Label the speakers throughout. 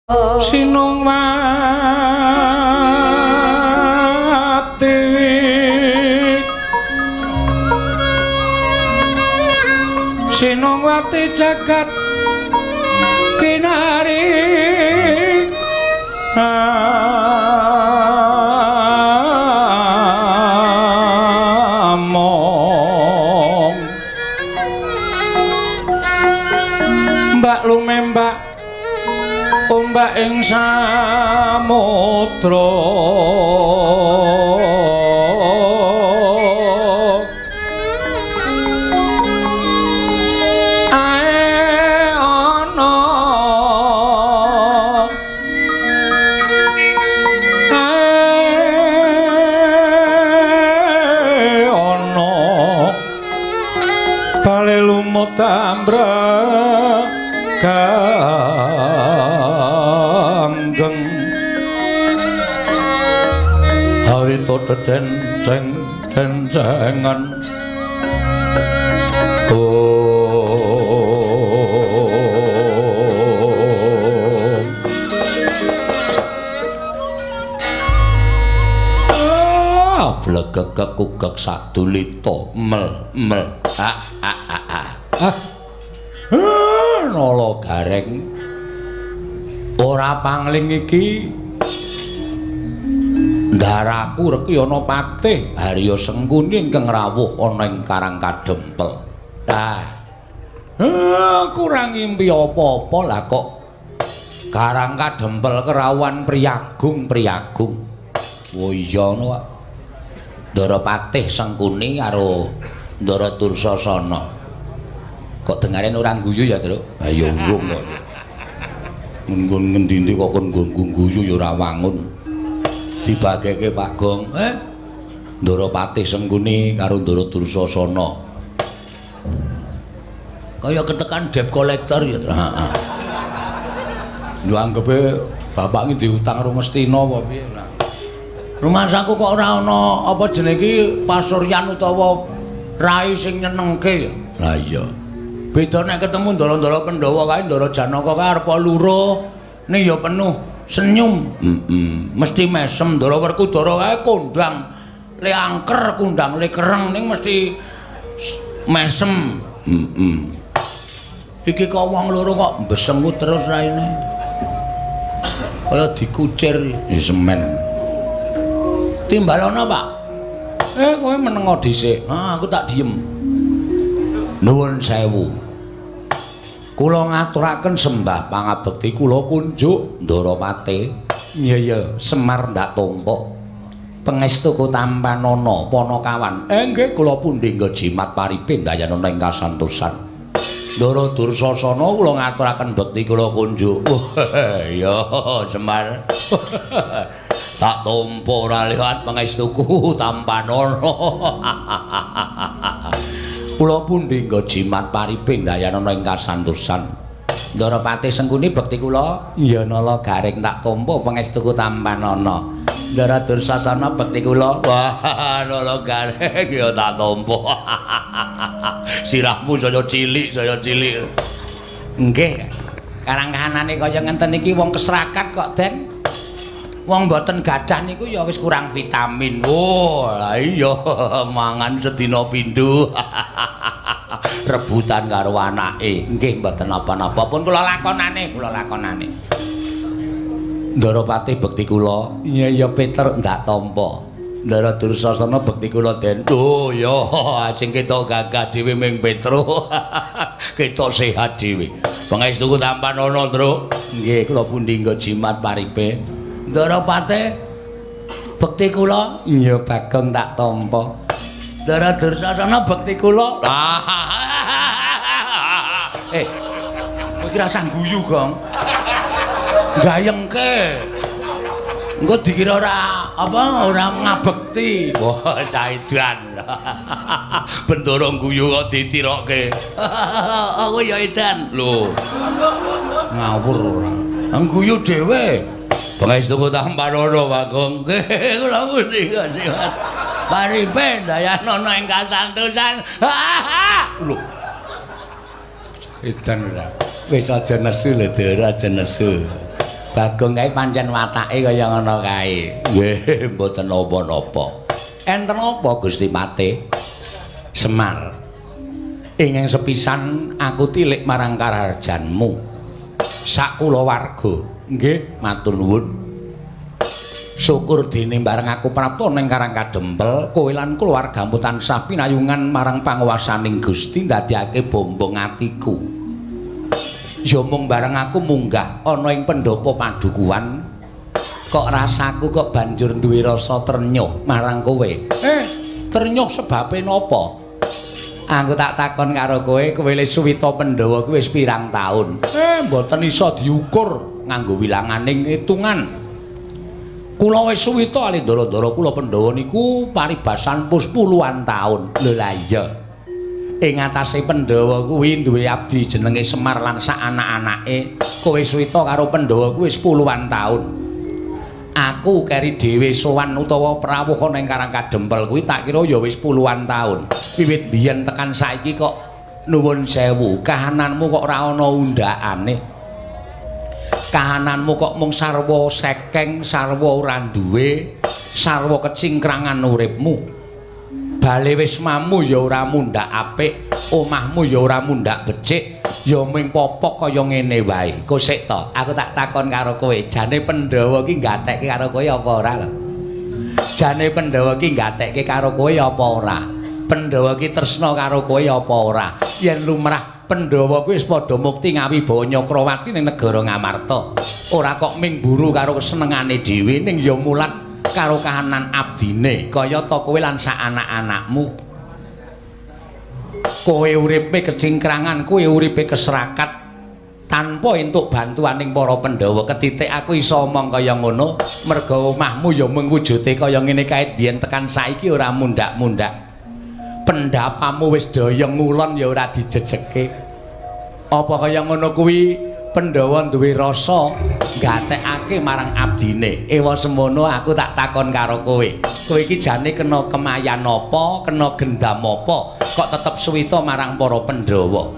Speaker 1: Sinungwati Sinungwati jagat kinari among mbak lumembak ombak ing samudra ae ana ae ana bale lumut ambrek ganggeng awito dedenceng dencengan oh blegek kugek sadulita mel mel a a a a nala gareng ora pangling iki ndaraku reki ana patih Harya Sengkuni ingkang rawuh ana ing Karang Kadempel. Ah, kurang ngimpi apa-apa lah kok Karang Kadempel kerawuhan priyagung-priyagung. Oh iya ngono kok. Ndara Patih Sengkuni karo Ndara Dursasana. Kok dengaren ora guyu ya, Truk? Ha ya urung kok. Nggon ngendi-endi kok kon guyu ya ora wangun. Dibageke Pak Gong, Ndara Patih Sengkuni karo Ndara Dursasana. Kaya ketekan debt collector ya, Truk. Heeh. Yo anggepe bapak iki diutang karo Mestina apa piye ora. Rumangsaku kok ora ana apa jenenge iki pasuryan utawa rai sing nyenengke. Lah iya. Beda nek ketemu ndara-ndara Pandhawa kae, Ndara Janaka kae arep luruh ning ya penuh senyum. Mesti mesem. Ndara Werkudara kae kondang le angker, kondang le kereng ning mesti mesem. Iki kok wong loro kok mbesengut terus raine. Kaya dikucir semen. Timbalana, Pak. Kowe menengo dhisik. Ah, aku tak diem. Nuwun sewu. Kula ngaturaken sembah pangabekti kula kunjuk Ndara Patih. Iya iya, Semar ndak tampa. Pangestuku tampanana Panakawan. Nggih kula pundi nggo jimat paripe ndayanana ing kasantosan. Ndara Dursasana kula ngaturaken bekti kula kunjuk. Iya, Semar. Tak tampa ora liwat pangestuku tampanana. Kula pundi nggo jimat paripe ndayanana ing kasantosan. Ndara Patih Sengkuni bekti kula. Iya nala garing tak tampa pangestuku tampanana. Ndara Dursasana bekti kula. Wah, nala garing ya tak tampa. Sirahmu saya cilik, saya cilik. Nggih. Karang kahanane kaya ngenten iki wong kesrakat kok, Den. Wong mboten gadah niku ya wis kurang vitamin. Oh, lah iya mangan sedina pindho. Rebutan karo anake. Nggih mboten napa-napa pun kula lakonane, kula lakonane. Ndara Patih bekti kula. Iya iya Peter ndak tampa. Ndara Dursasana bekti kula, Den. Oh iya, sing ketok gagah dhewe ming Petro. Ketok sehat dhewe. Pangestuku tampanana, Truk. Nggih, kula pundi nggo jimat paripe. Ndara Patih bekti kula. Iya Bagong tak tampa. Ndara Dursasana bekti kula. Kowe iki rasah guyu, Gong. Gayengke. Engko dikira ora apa ora ngabekti. Wah, caidan. Bendoro guyu kok ditirokke. Aku ya edan. Lho. Ngawur ora. Guyu dhewe. Pangestuku tampanana, Bagong. Nggih, kula pundi kasihan. Paripe ndayanana ing kasantosan. Lho. Edan ora. Wis aja nesu lho, Dur, aja nesu. Bagong kae pancen watake kaya ngono kae. Nggih, mboten napa-napa. Enten apa Gusti Patih? Semar. Ingkang sepisan aku tilik marang karaharjanmu. Sak kulawarga. Nggih, matur nuwun. Syukur dene bareng aku prapta ning Karang Kadempel, kowe lan kulawargamu tansah pinayungan marang panguwasaning Gusti ndadekake bombong atiku. Ya mung bareng aku munggah ana ing pendhapa padukuhan, kok rasaku kok banjur duwe rasa trenyuh marang kowe. Trenyuh sebabe napa? Aku tak takon karo kowe, kowe le suwita Pandhawa kuwi wis pirang taun? Mboten iso diukur nganggo wilanganing hitungan. Kula wis suwita ali ndara-ndara kula Pandhawa niku paribasan pus puluhan taun. Lho lah iya. Ing atase Pandhawa kuwi duwe abdi jenenge Semar lan sak anak-anake. Kowe suwita karo Pandhawa kuwi wis puluhan taun. Aku keri dhewe sowan utawa prawuh ana ing Karang Kadempel kuwi tak kira ya wis puluhan taun. Wiwit biyen tekan saiki kok nuwun sewu, kahananmu kok ora ana undhakane. Kahananmu kok mung sarwa sekeng, sarwa ora duwe, sarwa kecingkrangan uripmu. Bale wismamu ya ora mundhak apik, omahmu ya ora mundhak becik, ya mung popok kaya ngene wae. Kosek to, aku tak takon karo kowe, jane Pandhawa ki gatekke karo kowe apa ora lho? Jane Pandhawa ki gatekke karo kowe apa ora? Pandhawa ki tresna karo kowe apa ora? Yen lumrah Pandhawa kuwi wis padha mukti ngawibawa Nyakrawati ning negara Ngamarta. Ora kok ming mburu karo kesenengane dhewe, ning ya mulat karo kahanan abdine, kaya ta kowe lan sak anak-anakmu. Kowe uripe kecingkrangan, kowe uripe keserakat tanpa entuk bantuaning para Pandhawa. Ketitik aku iso omong kaya ngono merga omahmu ya mung wujude kaya ngene kae biyen tekan saiki ora mundhak-mundhak. Pendapamu wis daya ngulon ya ora dijejeke. Apa kaya ngono kuwi Pandhawa duwe rasa gatekake marang abdine. Ewa semono aku tak takon karo kowe. Kowe iki jane kena kemayan apa, kena gendam apa, kok tetep suwita marang para Pandhawa?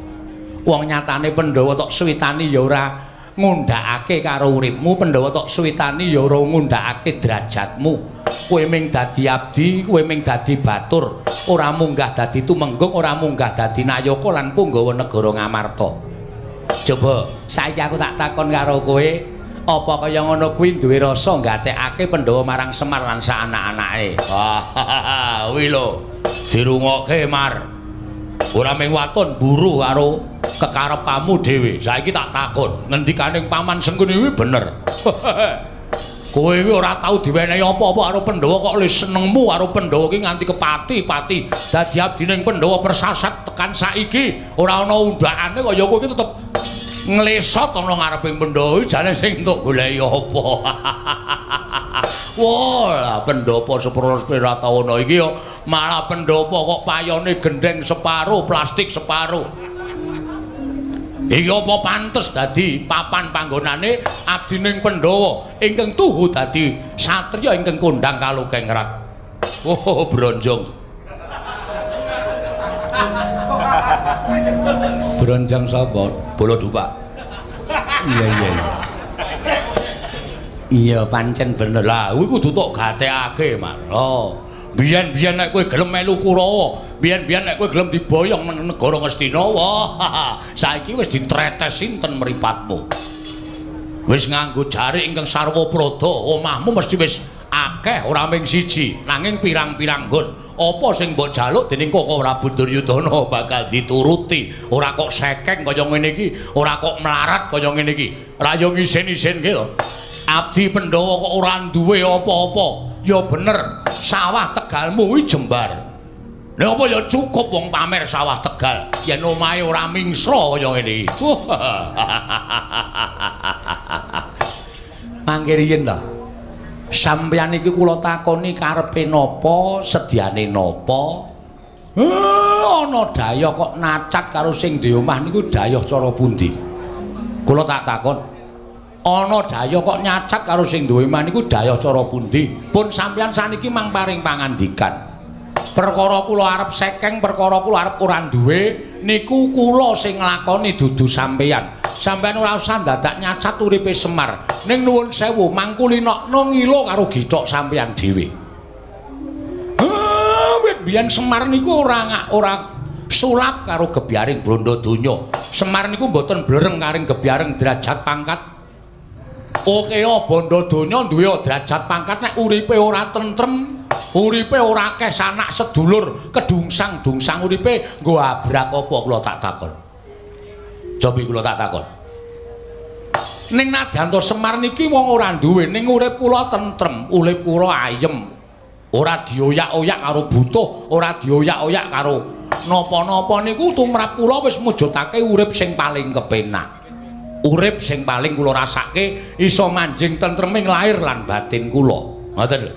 Speaker 1: Wong nyatane Pandhawa tok suwitani ya ora ngundhakake karo uripmu, Pandhawa tok suwitani ya ora ngundhakake derajatmu. Kowe ming dadi abdi, kowe ming dadi batur, ora munggah dadi tumenggung, ora munggah dadi nayaka lan punggawa negara Ngamarta. Coba saiki aku tak takon karo kowe, apa kaya ngono kuwi duwe rasa gatekake Pandhawa marang Semar lan sak anak-anake? Wah, kuwi lho dirungokke Mar. Ora mung waton mburu karo kekarepanmu dhewe. Saiki tak takon, ngendikaning Paman Sengkuni kuwi bener. Kowe kuwi ora tau diwenehi apa-apa karo Pandhawa kok le senengmu karo Pandhawa ki nganti kepati-pati. Dadi abdining Pandhawa persasat tekan saiki ora ana undhakane kaya kowe iki tetep nglesot ana ngareping Pandhawa jane sing entuk goleki apa. Wah, Pandhawa sepro-sepira taun iki ya malah Pandhawa kok payone gendheng separo, plastik separo. Iki apa pantes dadi papan panggonane abdining Pandhawa ingkang tuhu dadi satriya ingkang kondhang kalukengrat. Oh, bronjong. Bronjong sapa? Bala Dupak. Iya iya iya. Iya pancen bener. Lah kuwi kudu tok gatekake, Mas. Oh. Biyen-biyen nek kowe gelem melu Kurawa, biyen-biyen nek kowe gelem diboyong nang negara Ngastina, wah, saiki wis ditretes sinten mripatmu. Wis nganggo jarik ingkang sarwa prada, omahmu mesti wis akeh ora mung siji, nanging pirang-pirang nggon. Apa sing mbok jaluk dening Koko Prabu Duryudana bakal dituruti. Ora kok sekeng kaya ngene iki, ora kok melarat kaya ngene iki. Ra yo ngisin-isinke lho. Abdi Pandhawa kok ora duwe apa-apa. Ya bener, sawah Tegalmu kuwi jembar. Lha apa ya cukup wong pamer sawah Tegal yen omahe ora mingsra kaya ngene iki. Mangke riyin ta. Sampeyan iki kula takoni karepe napa, sediane napa? Ana dayah kok nacat karo sing duwe omah niku dayah cara pundi? Kula tak takon. Ana dayah kok nyacat karo sing duwe omah niku dayah cara pundi? Pun sampeyan saniki mang paring pangandikan. Perkara kula arep sekeng, perkara kula arep ora duwe niku kula sing nglakoni dudu sampeyan. Sampeyan ora usah dadak nyacat uripe Semar. Ning nuwun sewu mangkulinokno ngilo karo githok sampeyan dhewe. Wit biyen Semar niku ora sulap karo gebyaring bondo donya. Semar niku mboten blereng karing gebyaring derajat pangkat. Oke, bondo donya duwe derajat pangkat nek uripe ora tentrem, uripe ora akeh sanak sedulur, kedungsang-dungsang uripe nggo abrak apa kula tak takon. Cobi kula tak takon. Ning nadyan to Semar niki wong ora duwe, ning urip kula tentrem, urip kula ayem. Ora dioyak-oyak karo butuh, ora dioyak-oyak karo napa-napa niku tumrap kula wis mujudake urip sing paling kepenak. Urip sing paling kula rasake iso manjing tentreming lahir lan batin kula. Ngoten lho.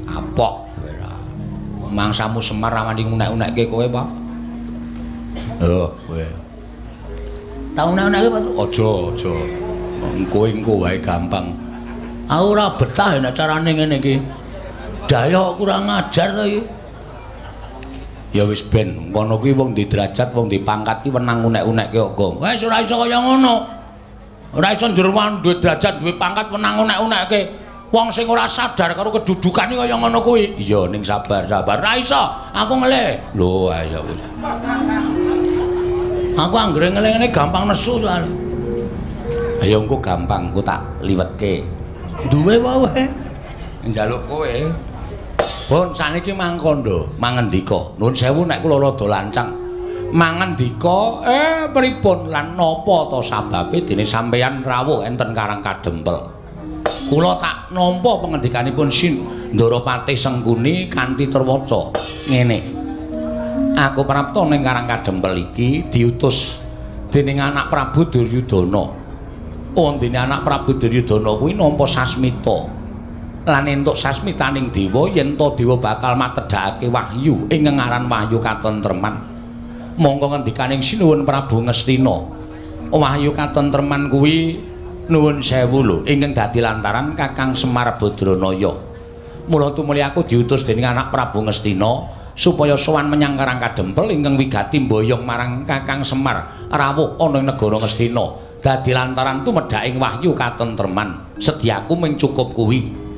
Speaker 1: Kapok kowe ora. Mangsamu Semar ra wani ngunek-unekke kowe, Pak. Oh, kowe. Tak unek-unekke, Pak. Aja, aja. Engko-engko wae gampang. Aku ora betah nek carane ngene iki. Daya kurang ajar to iki. Ya wis ben, kono kuwi wong di derajat, wong di pangkat ki wenang unek-unekke kok, Gong. Wis ora iso kaya ngono. Ora iso njur duwe derajat, duwe pangkat wenang unek-unekke. Wong sing ora sadar karo kedudukane kaya ngono kuwi. Iya, ning sabar, sabar. Ora iso, aku ngelih. Lho, ayo wis. Aku anggere ngelih ngene gampang nesu soalé. Ayo engko gampang, engko tak liwetke. Duwe wae. Njaluk kowe. Pun saniki mangkondo, mangendika. Nuwun sewu nek kula rada lancang. Mangendika, pripun lan napa to sababe dene sampeyan rawuh enten Karang Kadempel? Kula tak nampa pangendikanipun Sin Ndara Patih Sengkuni kanthi terwaca ngene. Aku prapta ning Karang Kadempel iki diutus dening anak Prabu Duryudana. Wondene anak Prabu Duryudana kuwi nampa sasmita. Lan entuk sasmitaning dewa yen to dewa bakal matedhakake wahyu ing ngaran wahyu katentreman. Mongko ngendikaning Sinuwun Prabu Ngastina, wahyu katentreman kuwi nuwun sewu lho ingkang dadi lantaran Kakang Semar Badranaya. Mula tumuli aku diutus dening anak Prabu Ngastina supaya sowan menyang Karang Kadempel ingkang wigati mboyong marang Kakang Semar rawuh ana ing negara Ngastina. Dadi lantaran tumedhaking wahyu katentreman. Sedyaku mung cukup kuwi.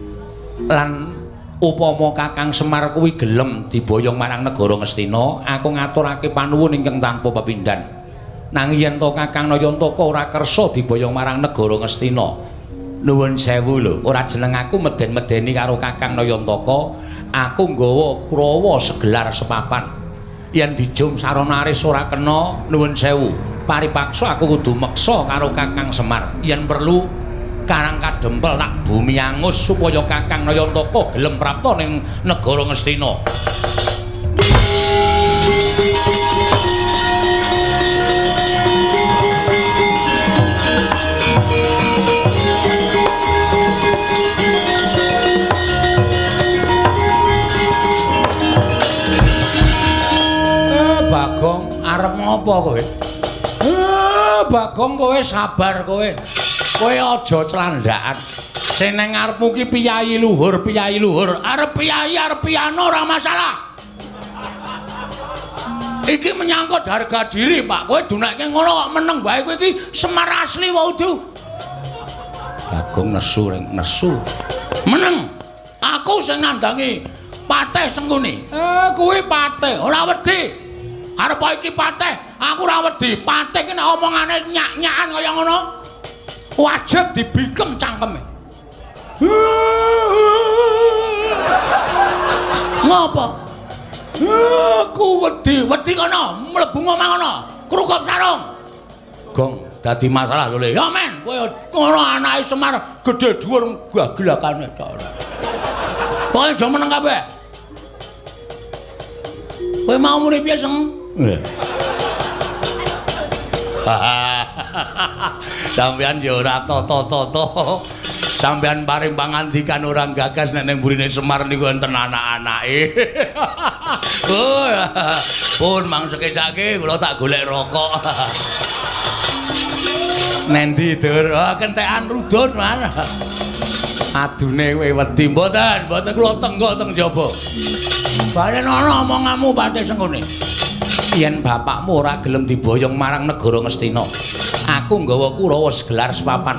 Speaker 1: Lan upama Kakang Semar kuwi gelem diboyong marang negara Ngastina, aku ngaturake panuwun ingkang tanpa pepindhan. Nanging yen to Kakang Nayantaka ora kersa diboyong marang negara Ngastina, nuwun sewu lho, ora jeneng aku meden-medeni karo Kakang Nayantaka, aku nggawa Kurawa segelar sepapan. Yen dijum sarana aris ora kena, nuwun sewu, paripaksa aku kudu meksa karo Kakang Semar. Yen perlu Karang Kadempel tak bumi angus supaya Kakang Nayantaka gelem prapta ning negara Ngastina. Bagong arep ngopo kowe? Bagong kowe sabar kowe. Kowe aja clandhakan. Sing nang ngarepmu ki piyayi luhur, piyayi luhur. Arep piyayi, arep piyano ora masalah. Iki menyangkut harga diri, Pak. Kowe dunekke ngono kok meneng bae kowe iki Semar asli wae udu. Bagong nesu ring nesu. Meneng. Aku sing nandangi Patih Sengkuni. Kuwi patih, ora wedi. Arep iki patih, aku ora wedi. Patih ki nek omongane nyak-nyakan kaya ngono. Wajib dibikem cangkeme. Ngopo? Aku wedi, wedi kono, mlebu omah kono, krukup sarung. Gong, dadi masalah lho le. Ya men, kowe ngono anake Semar gedhe dhuwur gagelakane tok. Pokoke aja meneng kabeh. Kowe mau muni piye, Seng? Sampeyan ya ora tata-tata. Sampeyan paring pangandikan ora gagas nek ning burine Semar niku enten anak-anake. Oh, pun mang sekesake kula tak golek rokok. Nendi, Dur? Oh, kentekan rudun, Man. Adune kowe wedi mboten, mboten kula tenggok teng jaba. Balen ana omonganmu Patih Sengkuni. Yen bapakmu ora gelem diboyong marang negara Ngastina, Aku nggawa Kurawa segelar sepapan.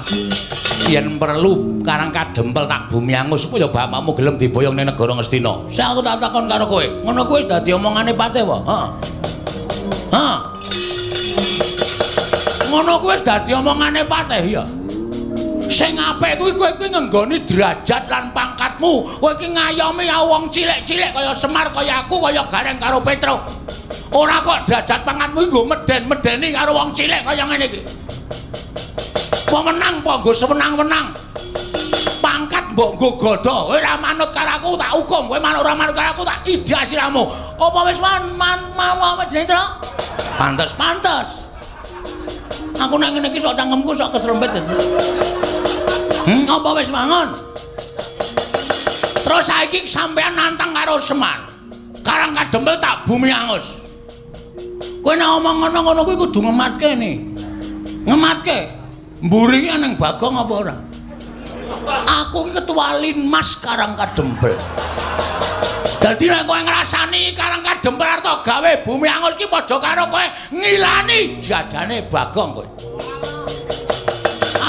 Speaker 1: Yen perlu Karang Kadempel tak bumi angus supaya bapakmu gelem diboyong ning negara Ngastina. Sing aku tak takon karo kowe, ngono kuwi wis dadi omongane patih apa? Heeh. Heeh. Ngono kuwi wis dadi omongane patih ya. Sing apik kuwi kowe kuwi ngenggoni derajat lan pangkatmu. Kowe iki ngayomi wong cilik-cilik kaya Semar, kaya aku, kaya Gareng karo Petruk. Ora kok derajat pangkatmu nggo meden-medeni karo wong cilik kaya ngene iki. Pemenang apa nggo sewenang-wenang. Pangkat mbok nggo godha. Kowe ora manut karo aku tak hukum, kowe manut ora manut karo aku tak idak siramu. Apa wis man mau apa jenenge, Truk? Pantes, pantes. Aku nek ngene iki sok cangkemku sok keserempet. Apa wis mangun? Terus saiki sampean nantang karo Semar. Karang Kadempel tak bumi angus. Kowe nek omong ngono-ngono kuwi kudu ngematke ne. Ngematke. Mburi ki nang Bagong apa ora? Aku ki ketua Linmas Karang Kadempel. Dadi nek kowe ngrasani Karang Kadempel arep gawe bumi angus ki padha karo kowe ngilani jadane Bagong kowe.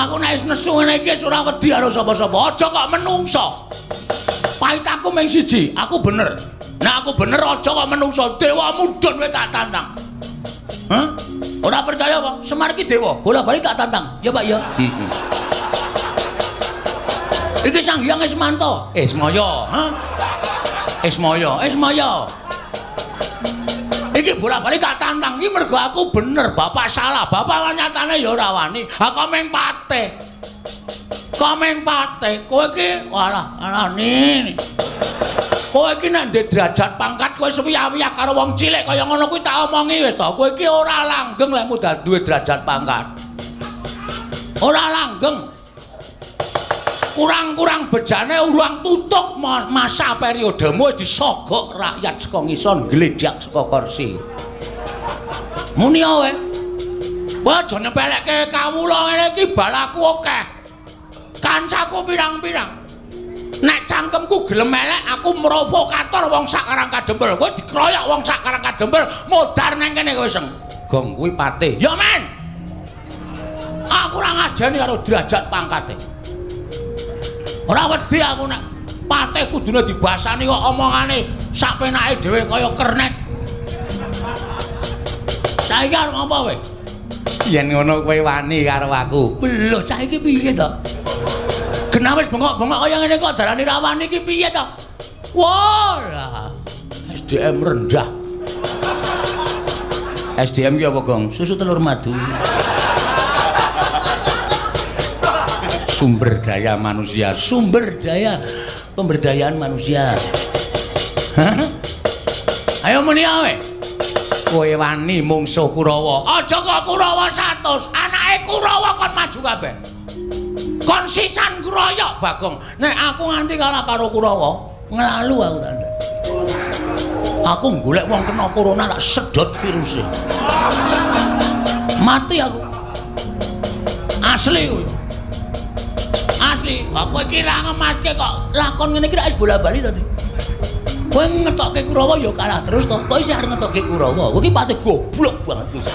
Speaker 1: Aku nek wis nesu ngene iki wis ora wedi karo sapa-sapa. Aja kok menungso. Pahit aku mung siji, aku bener. Nek aku bener aja kok menungso. Dewa mudhun kowe tak tantang. Hah? Ora percaya apa? Semar iki dewa. Bola-bali tak tantang. Ya Pak ya. Heeh. Iki Sang Hyang Ismanto. Ismaya, ha? Ismaya, Ismaya. Iki bola-bali tak tantang iki mergo aku bener, bapak salah. Bapak nyatane ya ora wani. Ha kok meng patih. Kok meng patih. Kowe iki walah, alane. Kowe iki nek ndek derajat pangkat kowe suwiyah-wiyah karo wong cilik kaya ngono kuwi tak omongi wis to. Kowe iki ora langgeng lek mudal duwe derajat pangkat. Ora langgeng. Kurang-kurang bejane urang tutuk masa periodemu wis disogok rakyat saka ngisor ngledhak saka kursi. Muni kowe. Kowe aja nyepelekke kawula ngene iki balaku akeh. Kancaku pirang-pirang. Nek cangkemku gelem elek aku provokator wong sak Karang Kadempel. Kowe dikroyok wong sak Karang Kadempel modar nang kene kowe seng. Gong kuwi patih. Ya men. Aku ora ngajeni karo derajat pangkate. Ora wedi aku nek patih kudune dibasani kok omongane sak penake dhewe kaya kernet. Saiki arep ngopo kowe? Yen ngono kowe wani karo aku. Lho cah iki piye to? Genah wis bengok-bengok kaya ngene kok darani ra wani iki piye to? Wah, lah. SDM rendah. SDM ki apa, Gong? Susu telur madu. Sumber daya manusia, sumber daya pemberdayaan manusia. Hah? Ayo muni ae. Kowe wani mungsuh Kurawa. Aja kok Kurawa 100, anake Kurawa kon maju kabeh. Kon sisan kroyok Bagong. Nek aku nganti kalah karo Kurawa, nglalu aku tandha. Aku golek wong kena corona tak sedot viruse. Mati aku. Asli kuwi. Asli, aku iki ra ngematke kok. Lakon ngene iki rak wis bola-bali to. Kowe ngetokke Kurawa ya kalah terus to. Kok isih arep ngetokke Kurawa? Kowe iki pati goblok banget kuwi.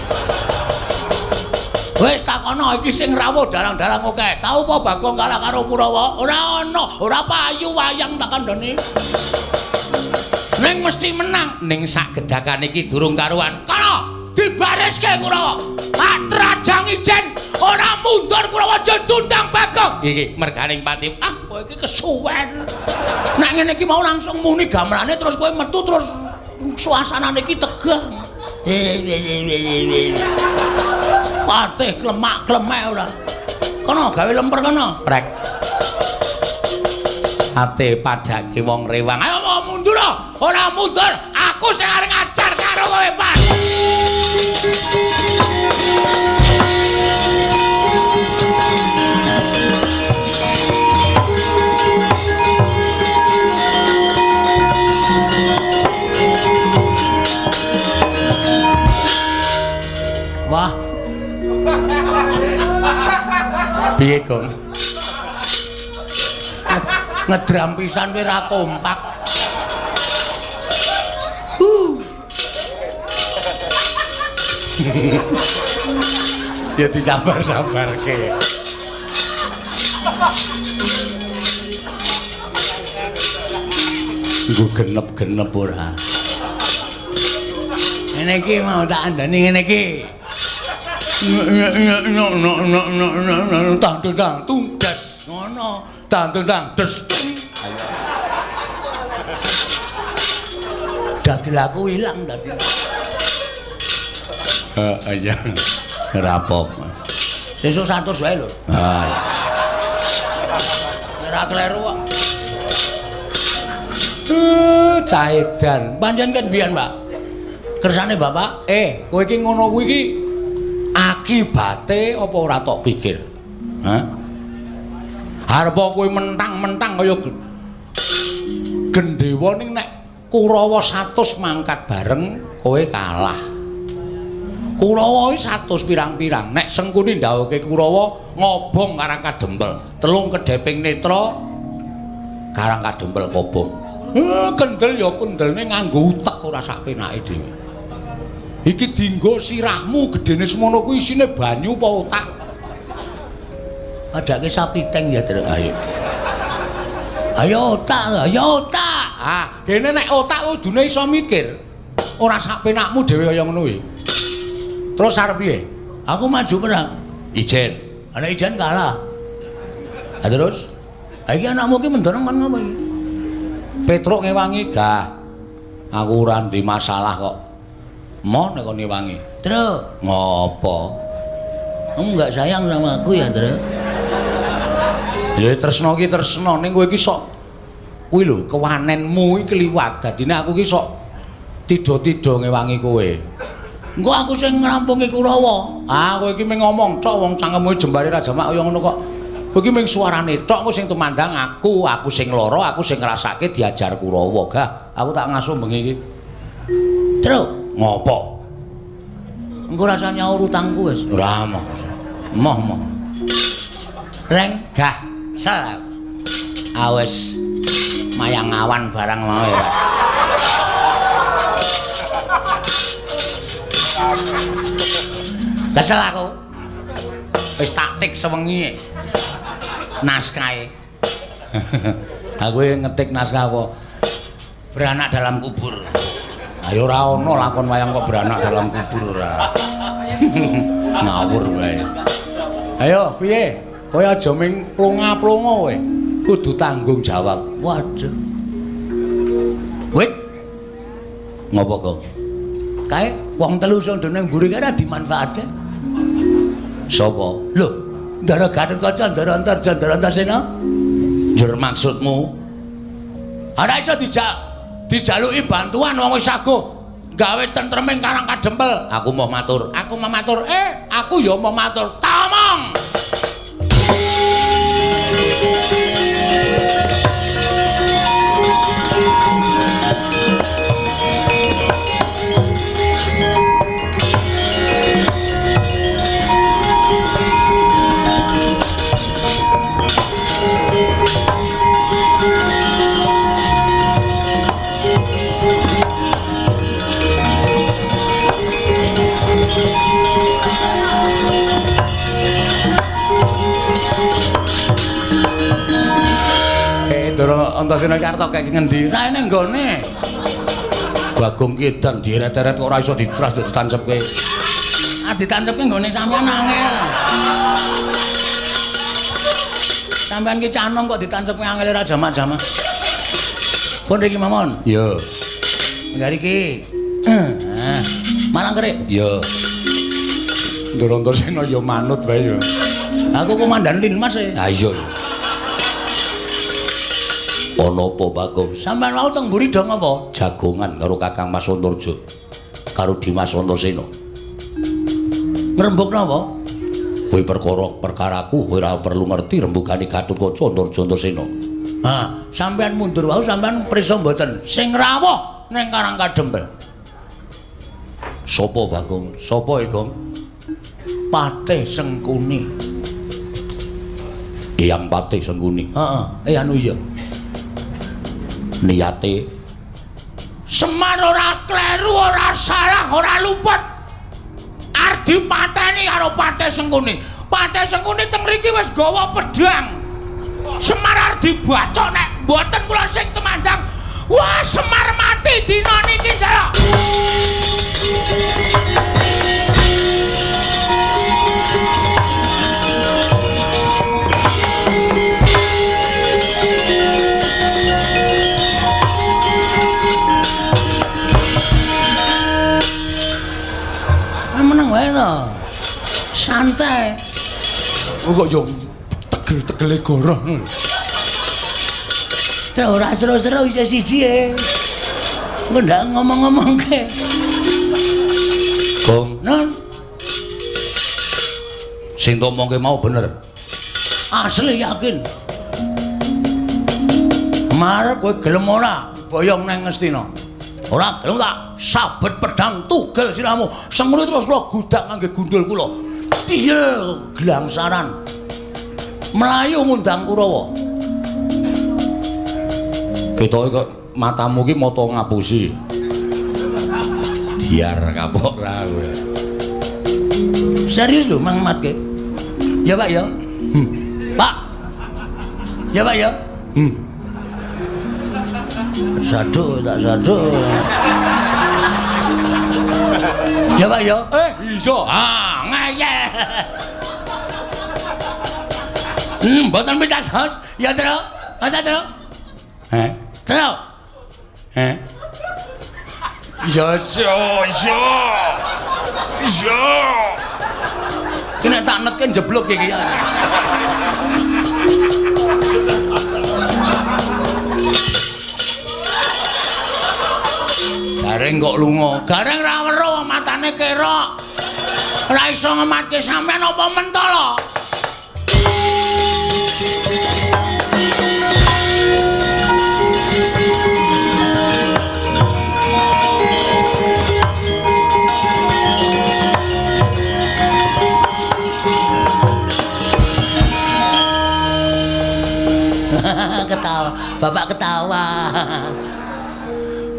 Speaker 1: Wis takono iki sing rawuh dalang-dalang akeh. Tau apa Bagong kalah karo Kurawa? Ora ana, ora payu wayang tak kandhani. Ning mesti menang. Ning sak gedhakan iki durung karuan. Kono dibariske Kurawa. Tak trajang ijen ora mundur Kurawa jedundang Bagong. Iki merganing pati. Ah, kowe iki kesuwen. Nek ngene iki mau langsung muni gamelane terus kowe metu terus suasanane iki tegang. Patih klemak-klemek ora. Kono gawe lemper kono. Prek. Ate padake wong rewang. Ayo mau mundur. Ora mundur, aku sing arep ngajar karo kowe, Pak. Wah. Piye, Gong? Ngedram pisan kowe ra kompak. Ya disabar-sabarke. Nggo genep-genep ora. Ngene iki mau tak andani ngene iki. Tang tang tunggas ngono, tang tang des. Ayo. Dagel aku ilang dadi. Heeh iya. Ora apa-apa. Sesuk 100 wae lho. Ha. Ora kleru kok. Caedan. Pancen kan biyen, Pak. Kersane Bapak, kowe iki ngono kuwi iki akibate apa ora tok pikir? Hah? Arep kowe mentang-mentang kaya gendhewa ning nek Kurawa 100 mangkat bareng kowe kalah. Kurawa iki 100 pirang-pirang. Nek Sengkuni ndhawuhke Kurawa ngobong Karang Kadempel, telung kedheping netra Karang Kadempel kobong. Kendel ya kendelne nganggo utek ora sak penake dhewe. Iki dienggo sirahmu gedene semono kuwi isine banyu apa otak? Padake sapi teng ya, Truk. Ayo. Ayo otak, ayo otak. Ah, gene nek otak kudune iso mikir. Ora sak penakmu dhewe kaya ngono kuwi. Terus arep piye? Aku maju perang. Ijen. Ana ijen kalah. Ha terus? Ha iki anakmu ki mendorong kon ngopo iki? Petruk ngewangi, gah. Aku ora ndek masalah kok. Moh nek kon ngewangi. Truk, ngopo? Kamu enggak sayang sama aku ya, Truk? Ya tresno ki tresno ning kowe iki sok kuwi lho kewanenmu iki kliwat. Dadine aku ki sok tidha-tidha ngewangi kowe. Engko aku sing ngrampungi Kurawa. Ah, kowe iki mung ngomong tok wong cangkemmu jembare ra jamak kaya ngono kok. Kowe iki mung suarane tok engko sing tumandang aku, aku sing lara, aku sing ngrasake diajar Kurawa. Gah, aku tak ngasuh bengi iki. Truk, ngopo? Engko rasa nyaur utangku wis. Ora moh. Moh moh. Reng, gah, sel. Awes mayang awan barang mau ya. Kesel aku. Wis taktik sewengi naskahe. Aku ngetik naskah apa? Beranak dalam kubur. Ayo ora ono lakon wayang kok beranak dalam kubur ora. Ngawur wae. Ayo piye? Kowe aja ming plonga-plonga kowe. Kudu tanggung jawab. Waduh. Wit. Ngopo, Gong? Kae wong telu sing ndone mburi kae ora dimanfaatke. Sapa? Lho, Ndara Gatotkaca, Ndara Antarja, Ndara Antasena. Njur maksudmu? Ora iso dijaluki bantuan wong wis saguh gawe tentreming Karang Kadempel. Aku mau matur, aku mau matur. Aku ya mau matur. Tamong. Ndara Antasena iki arep tok kek ngendi? Ra ene nggone. Bagong ki edan dieret-eret kok ora iso ditras ditancepke. Ah ditancepke nggone sampean angel. Sampean ki canom kok ditancepke angel ora jamak-jamak. Pun riki mawon. Iya. Enggak iki. Ah, malang kerik. Iya. Ndara Antasena ya manut wae ya. Aku komandan Linmas e. Ha iya. Ana apa, Bagong? Sampeyan wau teng mburi do ngapa? Jagongan karo Kakang Mas Antarja. Karo Dimas Antasena. Ngrembug napa? Kowe perkara perkaraku kowe ora perlu ngerti rembugane Gatotkaca Antarja Antasena. Ha, sampeyan mundur wau sampeyan prisa mboten? Sing rawuh ning Karang Kadempel. Sapa, Bagong? Sapa, Gong? Patih Sengkuni. Eyang Patih Sengkuni. Heeh, anu iya. Niate Semar ora kleru, ora salah, ora luput. Dipateni karo Patih Sengkuni. Patih Sengkuni teng mriki wis gawa pedhang. Semar arep dibacok nek mboten kula sing tumandang. Wah, Semar mati dina niki, Jara. Meneng wae to. Santai.
Speaker 2: Kok yo tegel-tegele goroh ngono.
Speaker 1: Terus ora seru-seru isih siji e. Engko ndak ngomong-ngomongke. Gong, non. Sing ngomongke mau bener. Asli yakin. Mar kowe gelem ora boyong nang Ngastina? Ora gelem tak sabet pedang tugel siramu. Sengkuni terus kula gudak ngangge gundul kula. Tiyel glangsaran. Melayu ngundang Kurawa.
Speaker 2: Ketoke kok matamu ki mata ngapusi. Diar kapok ra kowe.
Speaker 1: Serius lho Mang Matke. Ya Pak ya. Pak. Ya Pak ya. Saduk tak saduk. Ya Pak ya.
Speaker 2: Iso.
Speaker 1: Ah, ngeyel. Mboten pitados. Ya, Tru. Ada, Tru.
Speaker 2: Heh.
Speaker 1: Tru.
Speaker 2: Heh. Ya iso, iso. Iso.
Speaker 1: Ki nek tak netke njeblug iki. Gareng kok lunga. Gareng ra weruh matane kerok. Ora iso ngematke sampean apa mentala? Ketawa, bapak ketawa.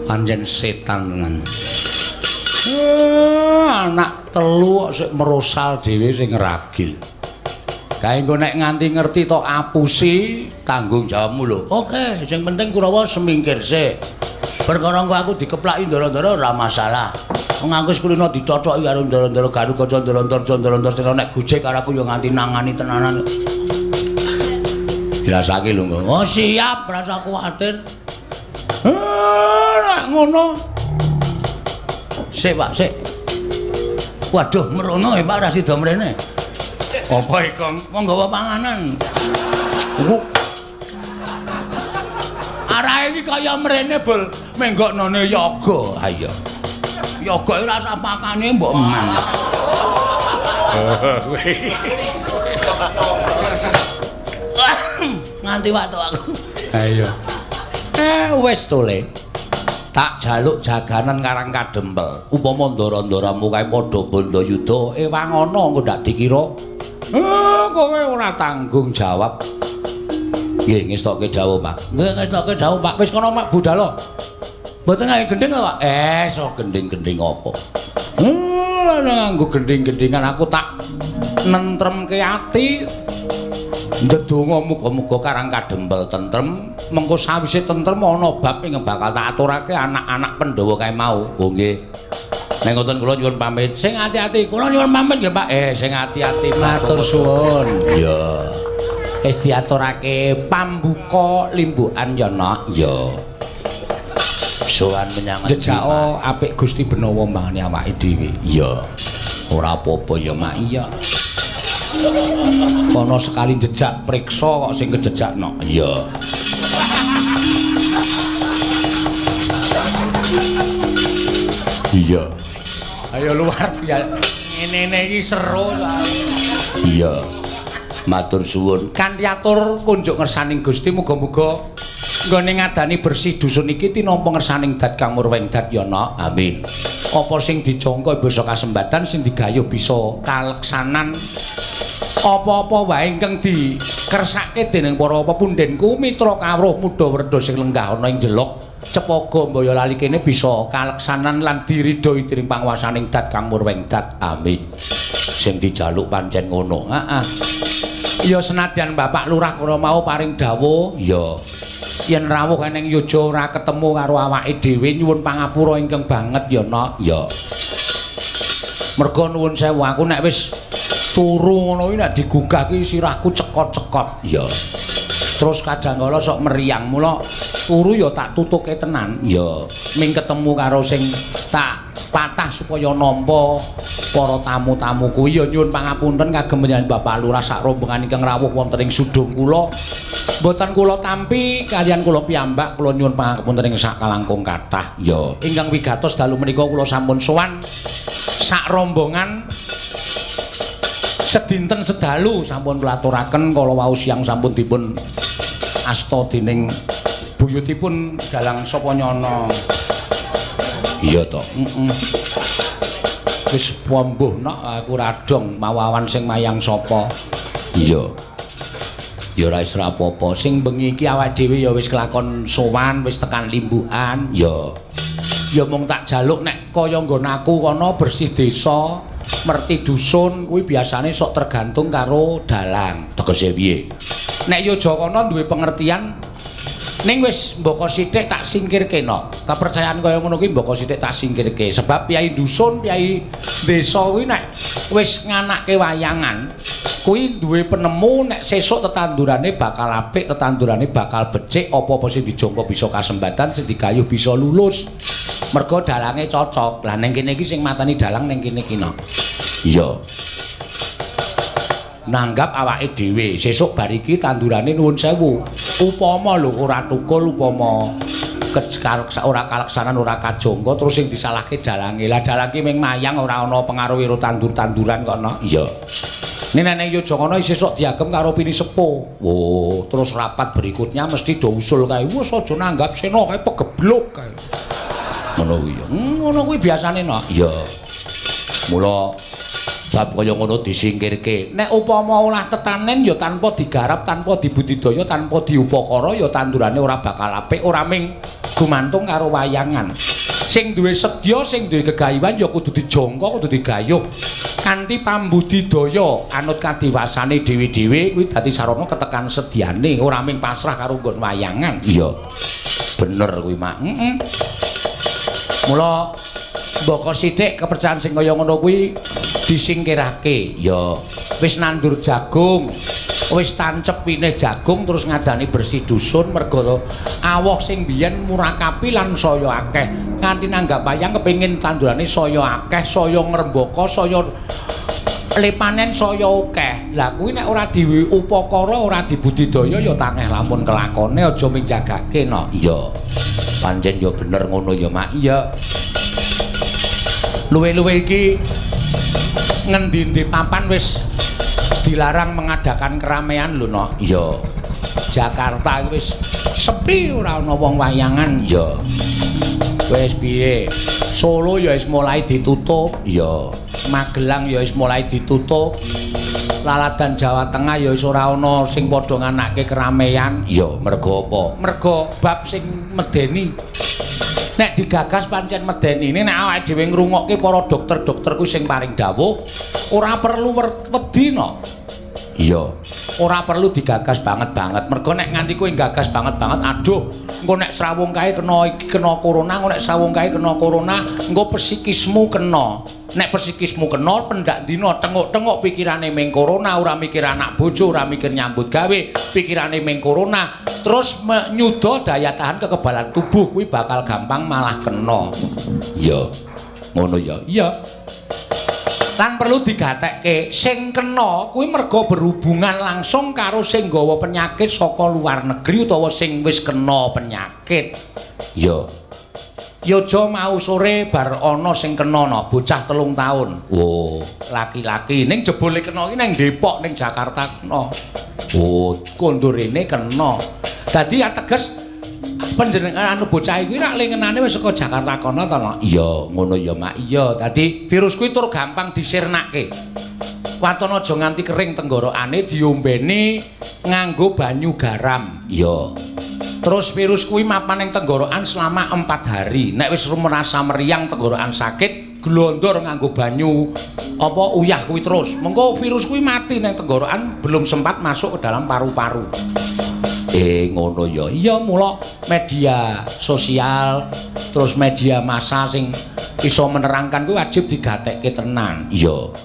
Speaker 2: Pancen setan tenan. Anak telu kok sik merosal dhewe sing ngragil. Kae engko nek nganti ngerti tok apusi tanggung jawabmu lho.
Speaker 1: Oke, sing penting Kurawa semingkir sik. Perkara engko aku dikeplaki ndara-ndara ora masalah. Wong aku wis kulino dicochoki karo ndara-ndara Garukaca ndara-ndara ndara-ndara nek gojek karo aku ya nganti nangani tenanan. Dirasake lho engko. Oh siap, rasa kuwatir.
Speaker 2: Nek ngono.
Speaker 1: Sik, Pak, sik. Waduh, merono ya Pak ra sida mrene.
Speaker 2: Apa iki, Kong?
Speaker 1: Wong nggawa panganan. Arahe iki kaya mrene bol menggoknone yoga. Ha iya. Yoga ora usah pakane mbok eman. Nganti waktu aku.
Speaker 2: Ha iya. Wis to le. Tak jaluk jaganan Karang Kadempel. Upama ndara-ndaramu kae padha bandayuda, ewang ana engko ndak dikira. Kowe ora tanggung jawab. Nggih, ngestokke dawuh, Pak.
Speaker 1: Nggih, ngestokke dawuh, Pak.
Speaker 2: Wis kono mak budal.
Speaker 1: Mboten nganggo gendhing to, Pak?
Speaker 2: So gendhing-gendhing apa? Nganggo gendhing-gendhingan aku tak nentremke ati. Ndedonga muga-muga Karang Kadempel tentrem, mengko sawise tentrem ana bab ing bakal tak aturake anak-anak Pandhawa kae mau. Oh nggih. Nek ngoten kula nyuwun pamit.
Speaker 1: Sing ati-ati, kula nyuwun pamit nggih, Pak.
Speaker 2: Sing ati-ati
Speaker 1: matur suwun.
Speaker 2: Iya. Wis diaturake pambuka limbukan ya, Nak.
Speaker 1: Iya. Sowan menyang
Speaker 2: jejaka apik Gusti Benawa mbangane awake dhewe.
Speaker 1: Iya. Ora apa-apa ya, Mak.
Speaker 2: Iya. Kono sekali jejak priksa kok sing kejejakno.
Speaker 1: Iya. Iya.
Speaker 2: Ayo luar biasa. Ngene iki seru soalnya.
Speaker 1: Iya. Matur suwun.
Speaker 2: Kanthi atur kunjuk ngersaning Gusti muga-muga nggone ngadani bersih dusun iki tinampa ngersaning dat kang murweng dat ya, Nak.
Speaker 1: Amin.
Speaker 2: Apa sing dijangka bisa kasembatan, sing digayuh bisa kaleksanan. Apa-apa wae ingkang dikersake dening para pepundhenku mitra kawruh muda werda sing lenggah ana ing jelok.
Speaker 1: Cepogo Boyolali kene bisa kaleksanan lan diridhoi dening panguwasaning Dat Kang Murwengdat. Amin. Sing dijaluk pancen ngono. Heeh. Ya senadyan Bapak Lurah kula mau paring dawuh, ya yen rawuh eneng yoja ora ketemu karo awake dhewe nyuwun pangapura ingkang banget ya, Nok. Ya. Merga nuwun sewu aku nek wis turu ngono kuwi nek digugah ki sirahku cekot-cekot. Ya. Terus kadang kala sok meriang, mula turu ya tak tutuke tenan. Ya. Ming ketemu karo sing tak patah supaya nampa para tamu-tamu kuwi ya nyuwun pangapunten kagem panjenengan Bapak Lurah sak rombongan ingkang rawuh wonten ing sudung kula. Mboten kula tampi kaliyan kula piyambak kula nyuwun pangapunten ing sak kalangkung kathah. Ya. Ingkang wigatos dalu menika kula sampun sowan sak rombongan sedinten sedalu sampun kula aturaken kala wau siang sampun dipun asta dening buyutipun Dalang Sapa Nyana. Iya to. Heeh. Wis pombuh nok aku radong mawawan sing mayang sapa. Iya. Ya ora wis apa-apa. Sing bengi iki awake dhewe ya wis kelakon sowan, wis tekan limbukan. Ya. Ya mung tak jaluk nek kaya nggon aku kono bersih desa, merti dusun kuwi biasane sok tergantung karo dalang. Tegese piye? Nek yoja kono duwe pengertian ning wis mboko sithik tak singkirke no. Kepercayaan kaya ngono kuwi mboko sithik tak singkirke. Sebab piyai dusun, piyai desa kuwi nek wis nganake wayangan kuwi duwe penemu nek sesuk tetandurane bakal apik, tetandurane bakal becik, apa-apa sing dijangka bisa kasembatan, sing digayuh bisa lulus. Mergo dalange cocok. Lah ning kene iki sing mateni dalang ning kene iki no. Iya. Nanggap awake dhewe sesuk bar iki tandurane nuwun sewu. Upama lho ora tukul, upama ora kaleksanan, ora kajangka terus sing disalahke dalange. Lah dalang ki ming mayang ora ana pengaruh karo tandur-tanduran kok no. Iya. Nek nang Yogyakana sesuk diagem karo pini sepuh. Oh, terus rapat berikutnya mesti do usul kae. Wes aja nanggap sena kae pegebluk kae. Ngono kuwi ya. Ngono kuwi biasane no. Iya. Mula bab kaya ngono disingkirke. Nek upama olah tetanen ya tanpa digarap, tanpa dibudidaya, tanpa diupakara ya tandurane ora bakal apik, ora ming gumantung karo wayangan. Sing duwe sedya, sing duwe gegayuhan ya kudu dijangka, kudu digayuh. Kanthi pambudidaya anut kadiwasane dhewe-dhewe kuwi dadi sarana ketekan sedyane, ora ming pasrah karo nggon wayangan. Iya. Bener kuwi, Mak. Heeh. Mula mboko sithik kepercayaan sing kaya ngono kuwi disingkirake. Ya, wis nandur jagung, wis tancep pinih jagung terus ngadani bersih dusun merga awoh sing biyen murakapi lan saya akeh. Nganti nanggap wayang kepengin tandurane saya akeh, saya ngrembaka, saya lepanen saya akeh. Lah kuwi nek ora diupakara, ora dibudidaya ya tangeh lamun kelakone, aja ming jagake no. Iya. Pancen ya bener ngono ya, Mak. Iya. Luwe-luwe iki ngendi-endi papan wis dilarang mengadakan keramaian lho, Nok. Iya. Jakarta iki wis sepi ora ana wong wayangan. Iya. Wis piye? Solo ya wis mulai ditutup. Iya. Magelang ya wis mulai ditutup. Laladan Jawa Tengah ya wis ora ana sing padha nganake keramaian. Iya, mergo apa? Mergo bab sing medeni. Nek digagas pancen medeni. Nek awake dhewe ngrungokke para dokter-dokter kuwi sing paring dawuh, ora perlu wedi no. Iya. Ora perlu digagas banget-banget. Mergo nek nganti kowe gagas banget-banget, aduh, engko nek srawung kae kena iki kena corona, engko nek srawung kae kena corona, engko psikismu kena. Nek psikismu kena, pendak dina tenguk-tenguk pikirane ming corona, ora mikir anak bojo, ora mikir nyambut gawe, pikirane ming corona, terus menyuda daya tahan kekebalan tubuh kuwi bakal gampang malah kena. Iya. Ngono ya. Iya. Lan perlu digatekke, sing kena kuwi merga berhubungan langsung karo sing nggawa penyakit saka luar negeri utawa sing wis kena penyakit. Iya. Yojo mau sore bar ana sing kena no, bocah 3 tahun. Oh, laki-laki ning jebule kena iki ning Depok ning Jakarta kena. Oh, kondurene kena. Dadi ateges panjenengan anu bocah iki rak lengenane wis saka Jakarta kono to, Nok? Iya, ngono ya, Mak. Iya, dadi virus kuwi tur gampang disirnake. Waton aja nganti kering tenggorokane diombeni nganggo banyu garam. Iya. Terus virus kuwi mapan ning tenggorokan selama 4 hari. Nek wis merasa meriang tenggorokan sakit, glondor nganggo banyu apa uyah kuwi terus. Mengko virus kuwi mati ning tenggorokan, belum sempat masuk ke dalam paru-paru. Ngono ya. Iya, mula media sosial terus media massa sing iso menerangkan kuwi wajib digatekke tenan. Iya.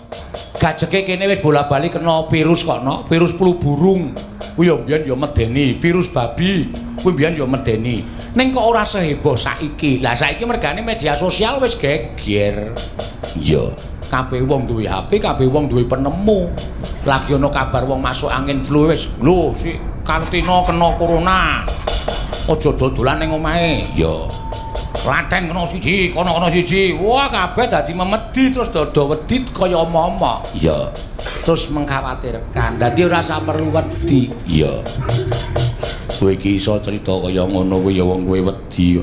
Speaker 1: Gajeke kene wis bola-bali kena virus kok, no. Virus flu burung. Kuwi ya mbiyen ya medeni, virus babi kuwi mbiyen ya medeni. Ning kok ora seheboh saiki. Lah saiki mergane media sosial wis geger. Iya. Kabeh wong duwe HP, kabeh wong duwe penemu. Lagi ana kabar wong masuk angin flu wis, lho si Kartino kena corona. Aja dodolan ning omahe. Iya. Klaten kena siji, kono kena siji. Wah, kabeh dadi memedi terus dodo wedi kaya momok. Iya. Terus mengkhawatirkan. Dadi ora usah perlu wedi. Iya. Kowe iki iso crita kaya ngono kuwi ya wong kowe wedi.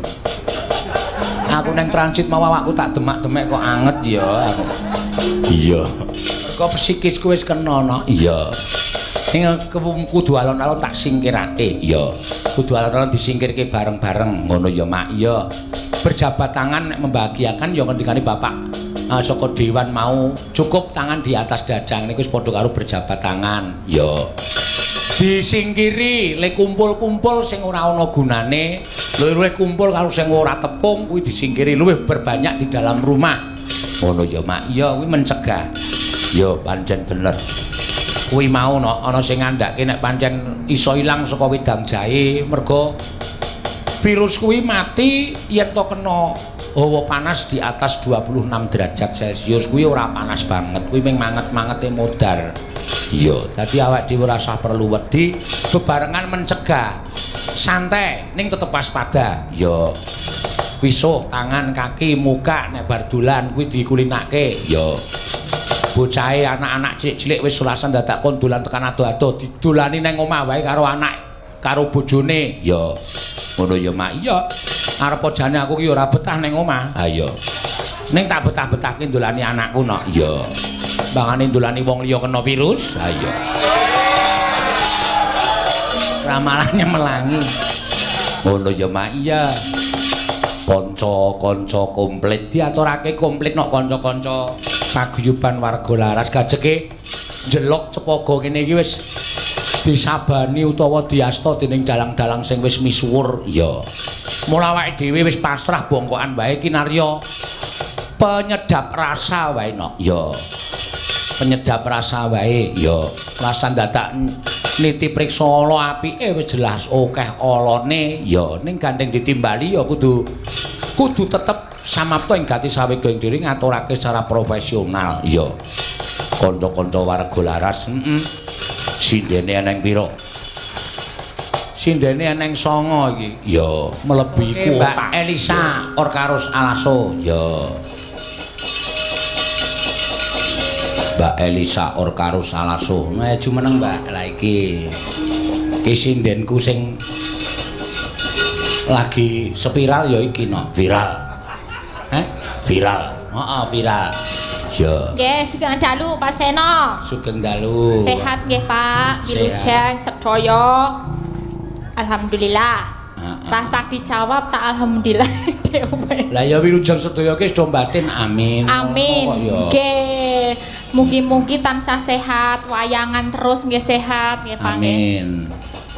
Speaker 1: Aku neng transit mau awakku tak demak-demek kok anget ya aku. Iya. Mergo psikisku wis kena no. Iya. Ning kudu alon-alon tak singkirake. Iya. Kudu alon-alon disingkirke bareng-bareng. Ngono ya, Mak. Iya. Berjabat tangan nek membahagiakan ya ngendikane Bapak saka dewan mau cukup tangan di atas dada niku wis padha karo berjabat tangan. Iya. Disingkiri le kumpul-kumpul sing ora ana gunane, luwih kumpul karo sing ora tepung kuwi disingkiri, luwih berbanyak di dalam rumah. Ngono ya, Mak. Iya, kuwi mencegah. Ya, pancen bener. Kuwi mau no, ana sing ngandhake nek pancen iso ilang saka wedang jahe mergo virus kuwi mati yen to kena hawa panas di atas 26 derajat Celcius kuwi ora panas banget, kuwi mung manget-mangete modar. Iya, dadi awake dhewe ora usah perlu wedi, bebarengan mencegah. Santai ning tetep waspada. Iya. Wisuh tangan, kaki, muka nek bar dolan kuwi dikulinake. Iya. Bocahe anak-anak cilik-cilik wis sulasan dadak kon dolan tekan ado-ado, didolani nang omah wae karo anak karo bojone. Iya. Ngono ya, Mak. Iya. Arep jane aku ki ora betah ning omah. Ha iya. Ning tak betah-betahke ndolani anakku no. Iya. Bangane ndolani wong liya kena virus. Ha iya. Ramalannya melangi. Ngono ya, Mak. Iya. Kanca-kanca komplit diaturake komplit nok kanca-kanca paguyuban warga Laras gajeke njelok cepogo kene iki wis disabani utawa diasta dening dalang-dalang sing wis misuwur. Iya. Mula awake dhewe wis pasrah bongkokan wae kinarya penyedap rasa wae nok. Iya. Penyedap rasa wae. Iya. Rasa dadak niti priksa ala apike wis jelas akeh alane. Iya, ning gandeng ditimbali ya kudu tetep samapta ing gati sawega ing dhewe ngaturake secara profesional. Iya. Kanca-kanca warga Laras, heeh. Sindene eneng pira? Sindene eneng 9 iki. Ya, melebihi kuota. Mbak Elisa Orkarus Alaso. Ya. Mbak Elisa Orkarus Alaso. Maju meneng, Mbak. Lah iki. Iki sindenku sing lagi spiral ya iki no. Viral. Heh? Viral. Heeh, viral. Ya.
Speaker 3: Nggih, sugeng dalu Pak Seno.
Speaker 1: Sugeng dalu.
Speaker 3: Sehat nggih, Pak. Wilujeng sedaya. Alhamdulillah. Rasa dijawab tak alhamdulillah dhewe.
Speaker 1: Lah ya wilujeng sedaya ki wis do batin amin.
Speaker 3: Amin. Nggih. Mugi-mugi tansah sehat, wayangan terus nggih sehat nggih Pak.
Speaker 1: Amin.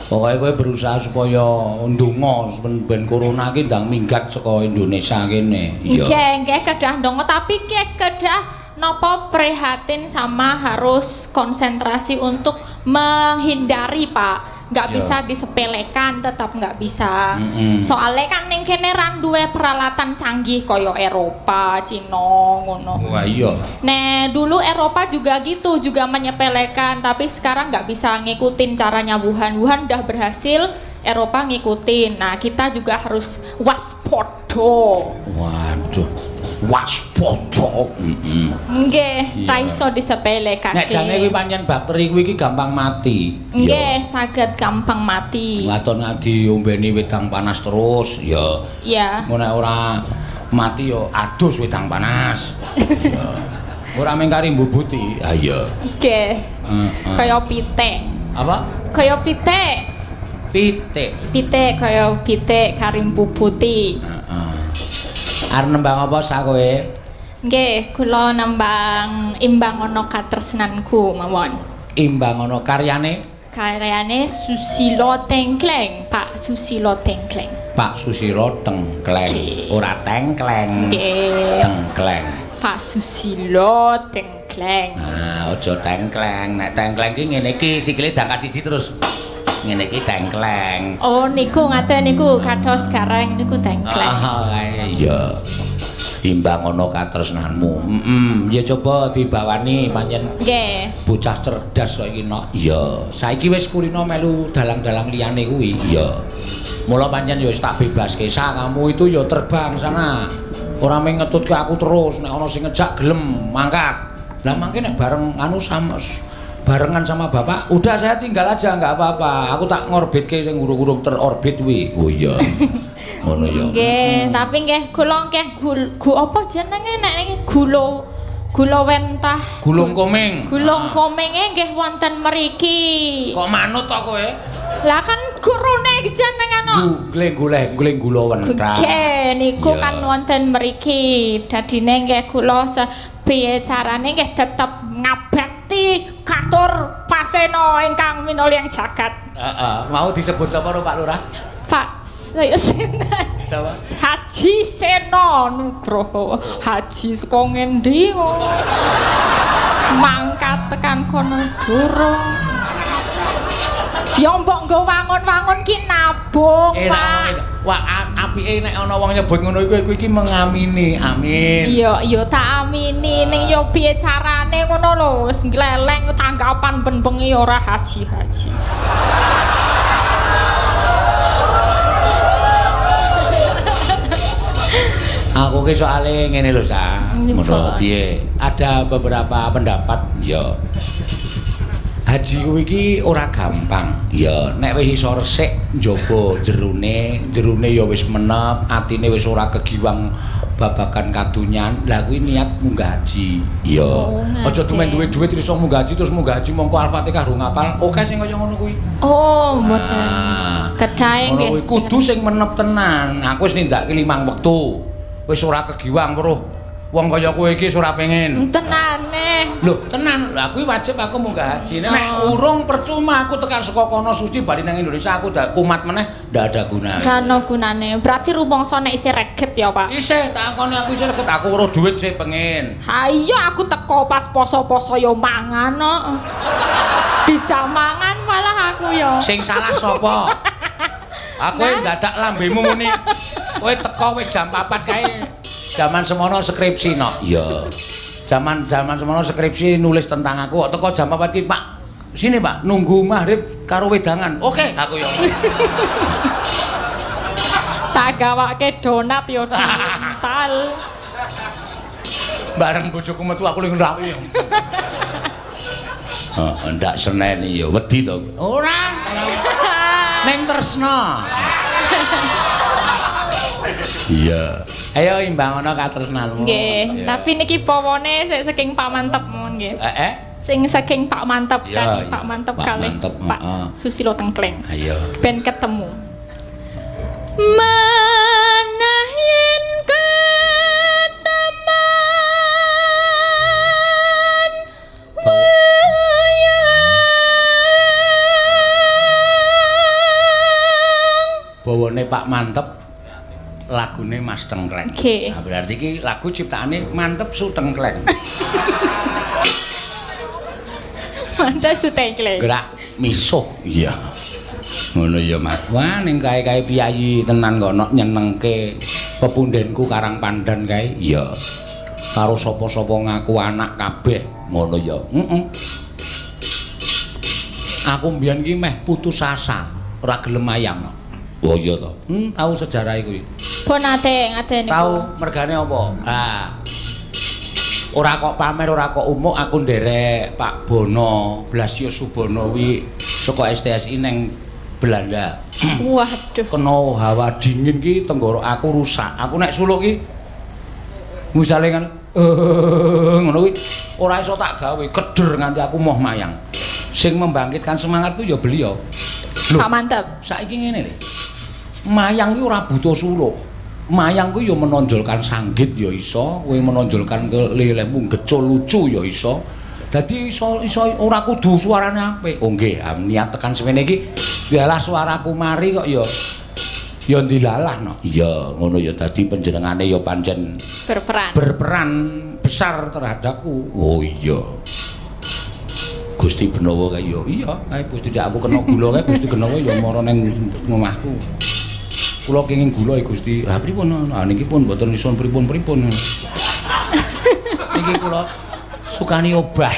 Speaker 1: Pokoke kowe berusaha supaya ndonga ben corona ki ndang minggat saka Indonesia kene.
Speaker 3: Iya. Nggih, nggih kedah ndonga tapi nggih kedah napa prihatin sama harus konsentrasi untuk menghindari, Pak. Nggak bisa disepelekan, tetap nggak bisa. Soalnya kan ning kene ra duwe peralatan canggih kaya Eropa, Cina ngono.
Speaker 1: Wah iya.
Speaker 3: Nah, dulu Eropa juga gitu, juga menyepelekan, tapi sekarang nggak bisa ngikutin caranya Wuhan. Wuhan udah berhasil, Eropa ngikutin. Nah, kita juga harus waspada.
Speaker 1: Waduh. Waspada.
Speaker 3: Nggih, ra iso disepelekake.
Speaker 1: Nek jane kuwi pancen bakteri kuwi iki gampang mati.
Speaker 3: Nggih, saged gampang mati.
Speaker 1: Waton diombeni wedang panas terus, ya.
Speaker 3: Iya.
Speaker 1: Engko nek ora mati ya adus wedang panas. Iya. Ora mung kari mbubuti. Ha iya.
Speaker 3: Nggih. Kaya pitik.
Speaker 1: Apa?
Speaker 3: Kaya pitik.
Speaker 1: Pitik.
Speaker 3: Pitik kaya pitik karim puputi.
Speaker 1: Heeh. Arep nembang apa sak kowe?
Speaker 3: Nggih, kula nembang Imbang Ana Katresnanku mawon.
Speaker 1: Imbang Ana karyane?
Speaker 3: Karyane Susilo Tengkleng, Pak Susilo Tengkleng.
Speaker 1: Pak Susilo Tengkleng. Ora tengkleng.
Speaker 3: Nggih.
Speaker 1: Tengkleng.
Speaker 3: Pak Susilo Tengkleng.
Speaker 1: Ah, aja tengkleng. Nek tengkleng ki ngene iki sikile dangkat siji terus ngene iki tengkleng.
Speaker 3: Oh, niku ngaten niku kados gareng niku tengkleng.
Speaker 1: Ah, iya. Imbang ana katresnanmu. Heeh, ya coba dibawani pancen.
Speaker 3: Nggih.
Speaker 1: Bocah cerdas kok iki, Nok. Iya. Saiki wis kulino melu dalang-dalang liyane kuwi. Iya. Mula pancen ya wis tak bebaske, Sa, kamu itu ya terbang sana. Ora mung ngetutke aku terus, nek ana sing ngejak gelem mangkat. Lah mangke nek bareng anu sama barengan sama bapak, udah saya tinggal aja nggak apa-apa. Aku tak ngorbitke sing urung-urung terorbit kuwi. Oh iya. Ngono ya.
Speaker 3: Nggih, tapi nggih kula nggih gu apa jenenge nek niki gula gula wentah.
Speaker 1: Gulung koming.
Speaker 3: Gulung komenge nggih wonten mriki.
Speaker 1: Kok manut to kowe?
Speaker 3: Lah kan gurune jenengan kok.
Speaker 1: Goleng-goleng gula wentah.
Speaker 3: Nggih, niku kan wonten mriki. Dadine nggih kula piye carane nggih tetep ngabekti katur pasena ingkang minulya jagat.
Speaker 1: Heeh, mau disebut sapa ro Pak Lurah?
Speaker 3: Pak sinten? Haji Seno Nugroho. Haji saka ngendi kok? Mangkat tekan kono durung. Ya mbok nggo wangun-wangun ki nabung, Pak.
Speaker 1: Wah, apike nek ana wong nyebut ngono iku iki mengamini. Amin.
Speaker 3: Iya, iya tak amini. Ning ya piye carane ngono lho, wis ngleleng tanggapan ben bengi ora haji-haji.
Speaker 1: Aku ki soale ngene lho, Sa. Ngono piye? Ada beberapa pendapat, ya. Haji kuwi iki ora gampang. Ya, nek wis iso resik njaba jerone, jerone ya wis menep, atine wis ora kegiwang babagan kadonyan. Lah kuwi niat munggah haji. Ya. Aja tumen duwe dhuwit iso munggah haji terus munggah haji mongko Al-Fatihah rung ngapal. Oke sing kaya ngono kuwi.
Speaker 3: Oh, mboten. Kedahe nggih.
Speaker 1: Kudu sing menep tenan. Aku wis nindakake 5 wektu. Wis ora kegiwang weruh wong kaya kowe iki wis ora pengen.
Speaker 3: Tenane.
Speaker 1: Lho, tenan. Lah kuwi wajib aku munggah haji. Nek urung percuma aku tekan saka kono suci bali nang Indonesia aku dak kumat meneh ndak ada gunane.
Speaker 3: Gak ono gunane. Berarti rumangsa nek isih reget ya, Pak?
Speaker 1: Isih, tak akoni aku isih reget. Aku weruh dhuwit sih pengen.
Speaker 3: Ha iya aku teko pas poso-poso ya mangan kok. Dijak mangan malah aku ya.
Speaker 1: Sing salah sapa? Aku ndadak lambemu muni. Kowe teko wis jam 4 kae. Jaman semono skripsi no. Iya. Jaman-jaman semono skripsi nulis tentang aku kok teko jam 4 ki, Pak. Sini, Pak, nunggu maghrib karo wedangan. Oke, aku yo.
Speaker 3: Tak gawake donat yo diuntal.
Speaker 1: Bareng bojoku metu aku ling nrawi. Heeh, ndak seneni yo, wedi to. Ora. Ning tresna. Iya. Ayo imbang ana katresnanmu.
Speaker 3: Nggih, tapi niki pawane sik saking Pak Mantep mawon nggih.
Speaker 1: Heeh.
Speaker 3: Sing saking Pak Mantep kan, Pak Mantep kalih Pak Susilo Tengkleng.
Speaker 1: Ayo.
Speaker 3: Ben ketemu. Manah yen keteman wayang.
Speaker 1: Bawane Pak Mantep lagune Mas Tengkleng.
Speaker 3: Okay.
Speaker 1: Nah, berarti iki lagu ciptaane Mantep Su Tengkleng.
Speaker 3: Mantep Su Tengkleng.
Speaker 1: Gerak misuh. Iya. Ngono ya, Mas. Wah, ning kae-kae piyayi tenan kono nyenengke pepundenku Karang Pandan kae. Iya. Karo sapa-sapa ngaku anak kabeh. Ngono ya. Heeh. Aku mbiyen ki meh putus asa, ora gelem ayam. Oh iya to. Tahu sejarah iku.
Speaker 3: Pun nate niku.
Speaker 1: Tahu mergane apa? Ha. Ora kok pamer, ora kok umuk aku nderek Pak Bono, Blasius Subono kuwi saka STSI neng Belanda.
Speaker 3: Waduh.
Speaker 1: Kena hawa dingin ki tenggorok aku rusak. Aku nek suluk ki misale kan ngono kuwi ora iso tak gawe, keder nganti aku moh mayang. Sing membangkitkan semangatku ya beliau. Lho.
Speaker 3: Pak Mantep.
Speaker 1: Saiki ngene lho. Mayang kuwi ora butuh suluk. Mayang kuwi ya menonjolkan sanggit ya iso, kowe menonjolkan kelelehmu gecul lucu ya iso. Dadi iso iso ora kudu suarane apik. Oh nggih, niat tekan semene iki dialah suaraku mari kok ya ya ndilalah no. Iya, ngono ya dadi panjenengane ya pancen
Speaker 3: berperan.
Speaker 1: Berperan besar terhadapku. Oh iya. Gusti Benowo kae ya. Iya, kae Gusti ndak aku kena gula kae Gusti Benowo ya mara ning omahku. Kula kenging gula ya Gusti. Lah pripun? Lah niki pun mboten iso pripun-pripun. Niki kula sukani obat.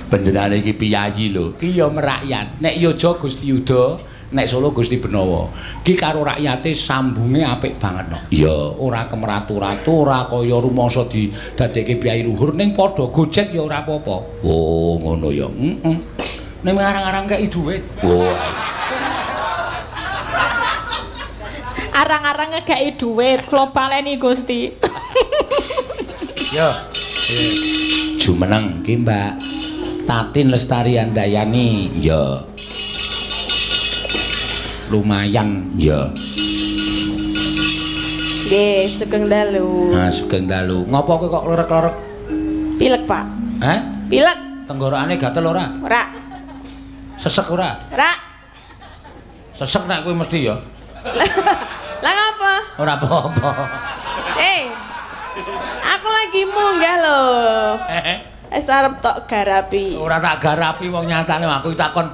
Speaker 1: Panjenengane iki piyayi lho. Ki ya merakyat. Nek Yojo Gusti Yuda, nek Solo Gusti Benowo. Ki karo rakyate sambunge apik banget no. Iya, ora kemeratu-ratu, ora kaya rumangsa didadekke piyayi luhur ning padha gojek ya ora apa-apa. Oh, ngono ya. Heeh. Ning arang-arang kei dhuwit. Oh.
Speaker 3: Arang-arang ngekei dhuwit, kula baleni Gusti.
Speaker 1: Yo. Jumeneng ki Mbak Tatin Lestari Handayani. Ya. Lumayan ya.
Speaker 4: Nggih, sugeng dalu.
Speaker 1: Ha, sugeng dalu. Ngopo kowe kok lerek-lerek?
Speaker 4: Pilek, Pak.
Speaker 1: Heh?
Speaker 4: Pilek.
Speaker 1: Tenggorokane gatel ora?
Speaker 4: Ora.
Speaker 1: Sesek ora?
Speaker 4: Ora.
Speaker 1: Sesek nek kowe mesti ya.
Speaker 4: Lah ngapa?
Speaker 1: Ora apa-apa.
Speaker 4: Aku lagi munggah lho. Wis arep tok garapi.
Speaker 1: Ora tak garapi wong nyatane aku takon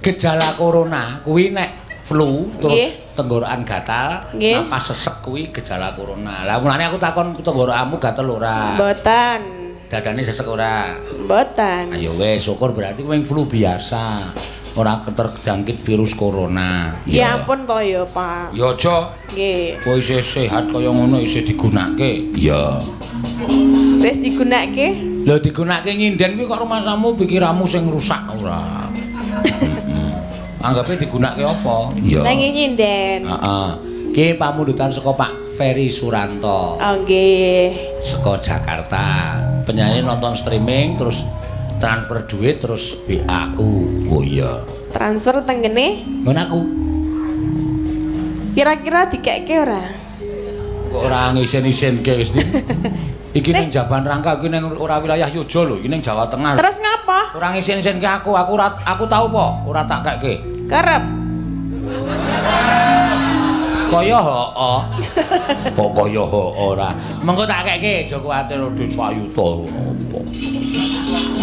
Speaker 1: gejala corona kuwi nek flu terus tenggorokan gatal, napas sesek kuwi gejala corona. Lah mulane aku takon tenggorokanmu gatel ora?
Speaker 4: Mboten.
Speaker 1: Dadane sesek ora?
Speaker 4: Mboten.
Speaker 1: Ayo wis syukur berarti kuwi flu biasa. Ora terjangkit virus corona.
Speaker 4: Ya ampun to ya, Pak.
Speaker 1: Ya aja.
Speaker 4: Nggih.
Speaker 1: Kowe isih sehat kaya ngono isih digunake. Iya.
Speaker 4: Isih digunake?
Speaker 1: Lho digunake nyinden kuwi kok rumasamu pikiranmu sing rusak ora. Heeh. Anggape digunake apa? Iya.
Speaker 4: Lah nyinden.
Speaker 1: Heeh. Ki pamundutan saka Pak Ferry Suranto.
Speaker 4: Oh nggih.
Speaker 1: Saka Jakarta. Penyanyi nonton streaming terus transfer duit terus WA aku. Oh iya.
Speaker 4: Transfer tenggene?
Speaker 1: Nggon aku.
Speaker 4: Kira-kira dikekke ora?
Speaker 1: Kok ora ngisen-isenke wis. Iki ning Jaban Rangka iki ning ora wilayah Yojo lho, iki ning Jawa Tengah.
Speaker 4: Terus ngapa?
Speaker 1: Ora ngisen-isenke aku, aku tau po, ora tak kekke.
Speaker 4: Kerep.
Speaker 1: Kaya heeh. Kok kaya heeh ora. Mengko tak kekke, aja kuwatir dhuwit sayuta apa.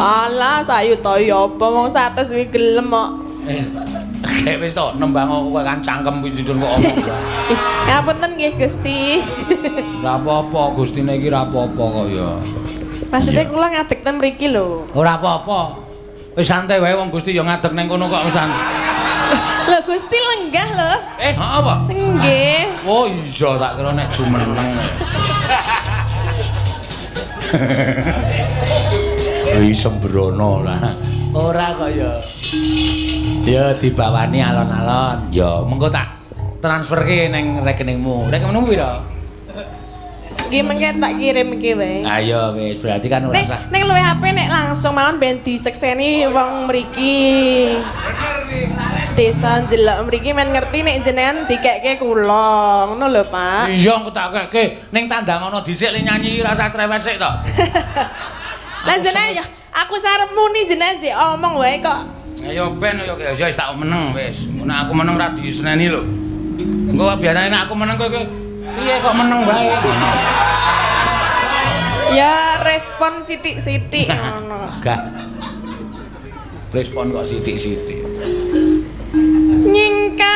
Speaker 4: Alah, sayuta ya apa wong 100 kuwi gelem kok.
Speaker 1: Wis wis to, nembang kowe kan cangkem kuwi didun kok omong.
Speaker 4: Ngapunten nggih Gusti.
Speaker 1: Ora apa-apa, Gustine iki ora apa-apa kok ya.
Speaker 4: Maksudnya kula ngadeg ten mriki lho.
Speaker 1: Ora apa-apa. Wis santai wae wong Gusti ya ngadeg ning kono kok wis santai.
Speaker 4: Lho Gusti lenggah lho.
Speaker 1: Heeh apa?
Speaker 4: Nggih.
Speaker 1: Oh iya tak kira nek jumeneng. Wis sembrono lah. Ora kok ya. Ya dibawani alon-alon. Ya mengko tak transferke ning rekeningmu. Rekeningmu pira?
Speaker 4: Nggih mengke tak kirimke wae.
Speaker 1: Ayo wis berarti kan ora usah.
Speaker 4: Nek luwih HP nek langsung mawon ben disekseni wong mriki. Desa njelok mriki men ngerti nek jenengan dikekke kula. Ngono lho, Pak.
Speaker 1: Iya engko tak kekke. Ning tandang ana dhisik le nyanyi ora usah cerewet sik to.
Speaker 4: Lah jenengan ya aku sarep muni jenengan jek omong wae kok.
Speaker 1: Ayo ben yo ya wis tak meneng wis. Nek aku meneng ora diseneni lho. Engko biasane nek aku meneng kowe piye kok meneng wae.
Speaker 4: Ya respon sithik-sithik ngono.
Speaker 1: Gak. Respon kok sithik-sithik.
Speaker 4: Nyingkar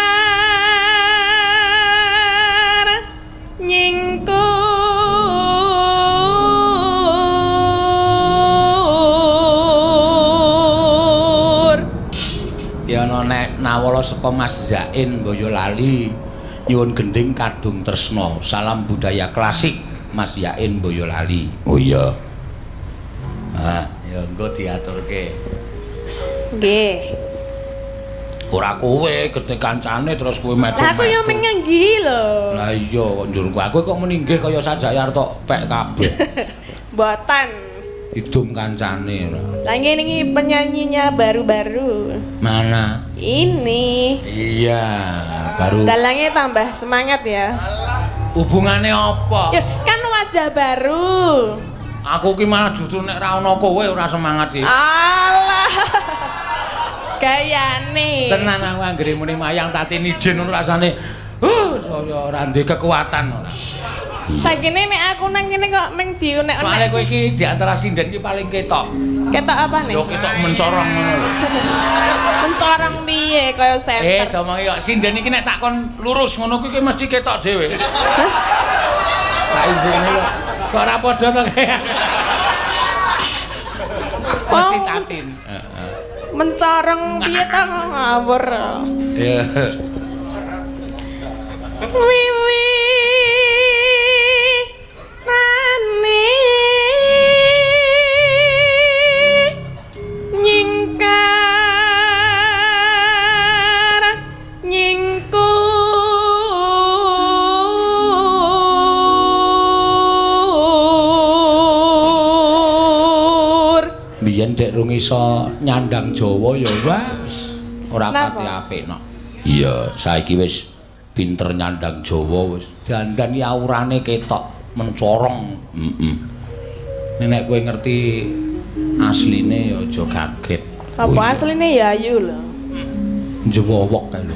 Speaker 4: nyingkur
Speaker 1: ya ana nek nawala saka Mas Zain Boyolali nyuwun gending Kadung Tresna salam budaya klasik Mas Yain Boyolali. Oh iya. Ah, ya engko diaturke.
Speaker 4: Nggih.
Speaker 1: Ora kowe gedhe kancane terus kowe metu.
Speaker 4: Lah aku yo mengenggi lho.
Speaker 1: Lah iya kok njur aku kok meninggih kaya sajayar tok pek kabeh.
Speaker 4: Mboten.
Speaker 1: Idum kancane ora.
Speaker 4: Lah ngene iki penyanyinya baru-baru.
Speaker 1: Mana?
Speaker 4: Ini.
Speaker 1: Iya, baru.
Speaker 4: Dalangnya tambah semangat ya.
Speaker 1: Hubungannya apa?
Speaker 4: Ya, kan wajah baru.
Speaker 1: Aku ki malah justru nek ra ono kowe ora semangat iki.
Speaker 4: Alah. Gayane.
Speaker 1: Tenan aku anggere muni mayang Tatin ijen ngono rasane. Saya ora ndek kekuatan ora.
Speaker 4: Sakine nek aku nang kene kok meng diunek-unek.
Speaker 1: Soale kowe iki di antara sinden iki paling ketok.
Speaker 4: Ketok apa nih?
Speaker 1: Yo ketok mencorong ngono lho.
Speaker 4: Mencorong piye kaya senter.
Speaker 1: Domongi kok sinden iki nek tak kon lurus ngono kuwi mesti ketok dhewe. Hah? Pak ibune kok kok ora padha to kaya. Mesti Tatin. Heeh.
Speaker 4: Mencorong piye ta ngawur.
Speaker 1: Iya.
Speaker 4: Wiwi nane nyingkar nyingkur
Speaker 1: biyen dek rung iso nyandang Jawa ya wis ora pati apik no. Iya, saiki wis pinter nyandang Jawa wis dandan iki aurane ketok mencorong. Heeh. Nek kowe ngerti asline ya aja kaget.
Speaker 4: Apa asline ya ayu lho.
Speaker 1: Njewowok kae lho.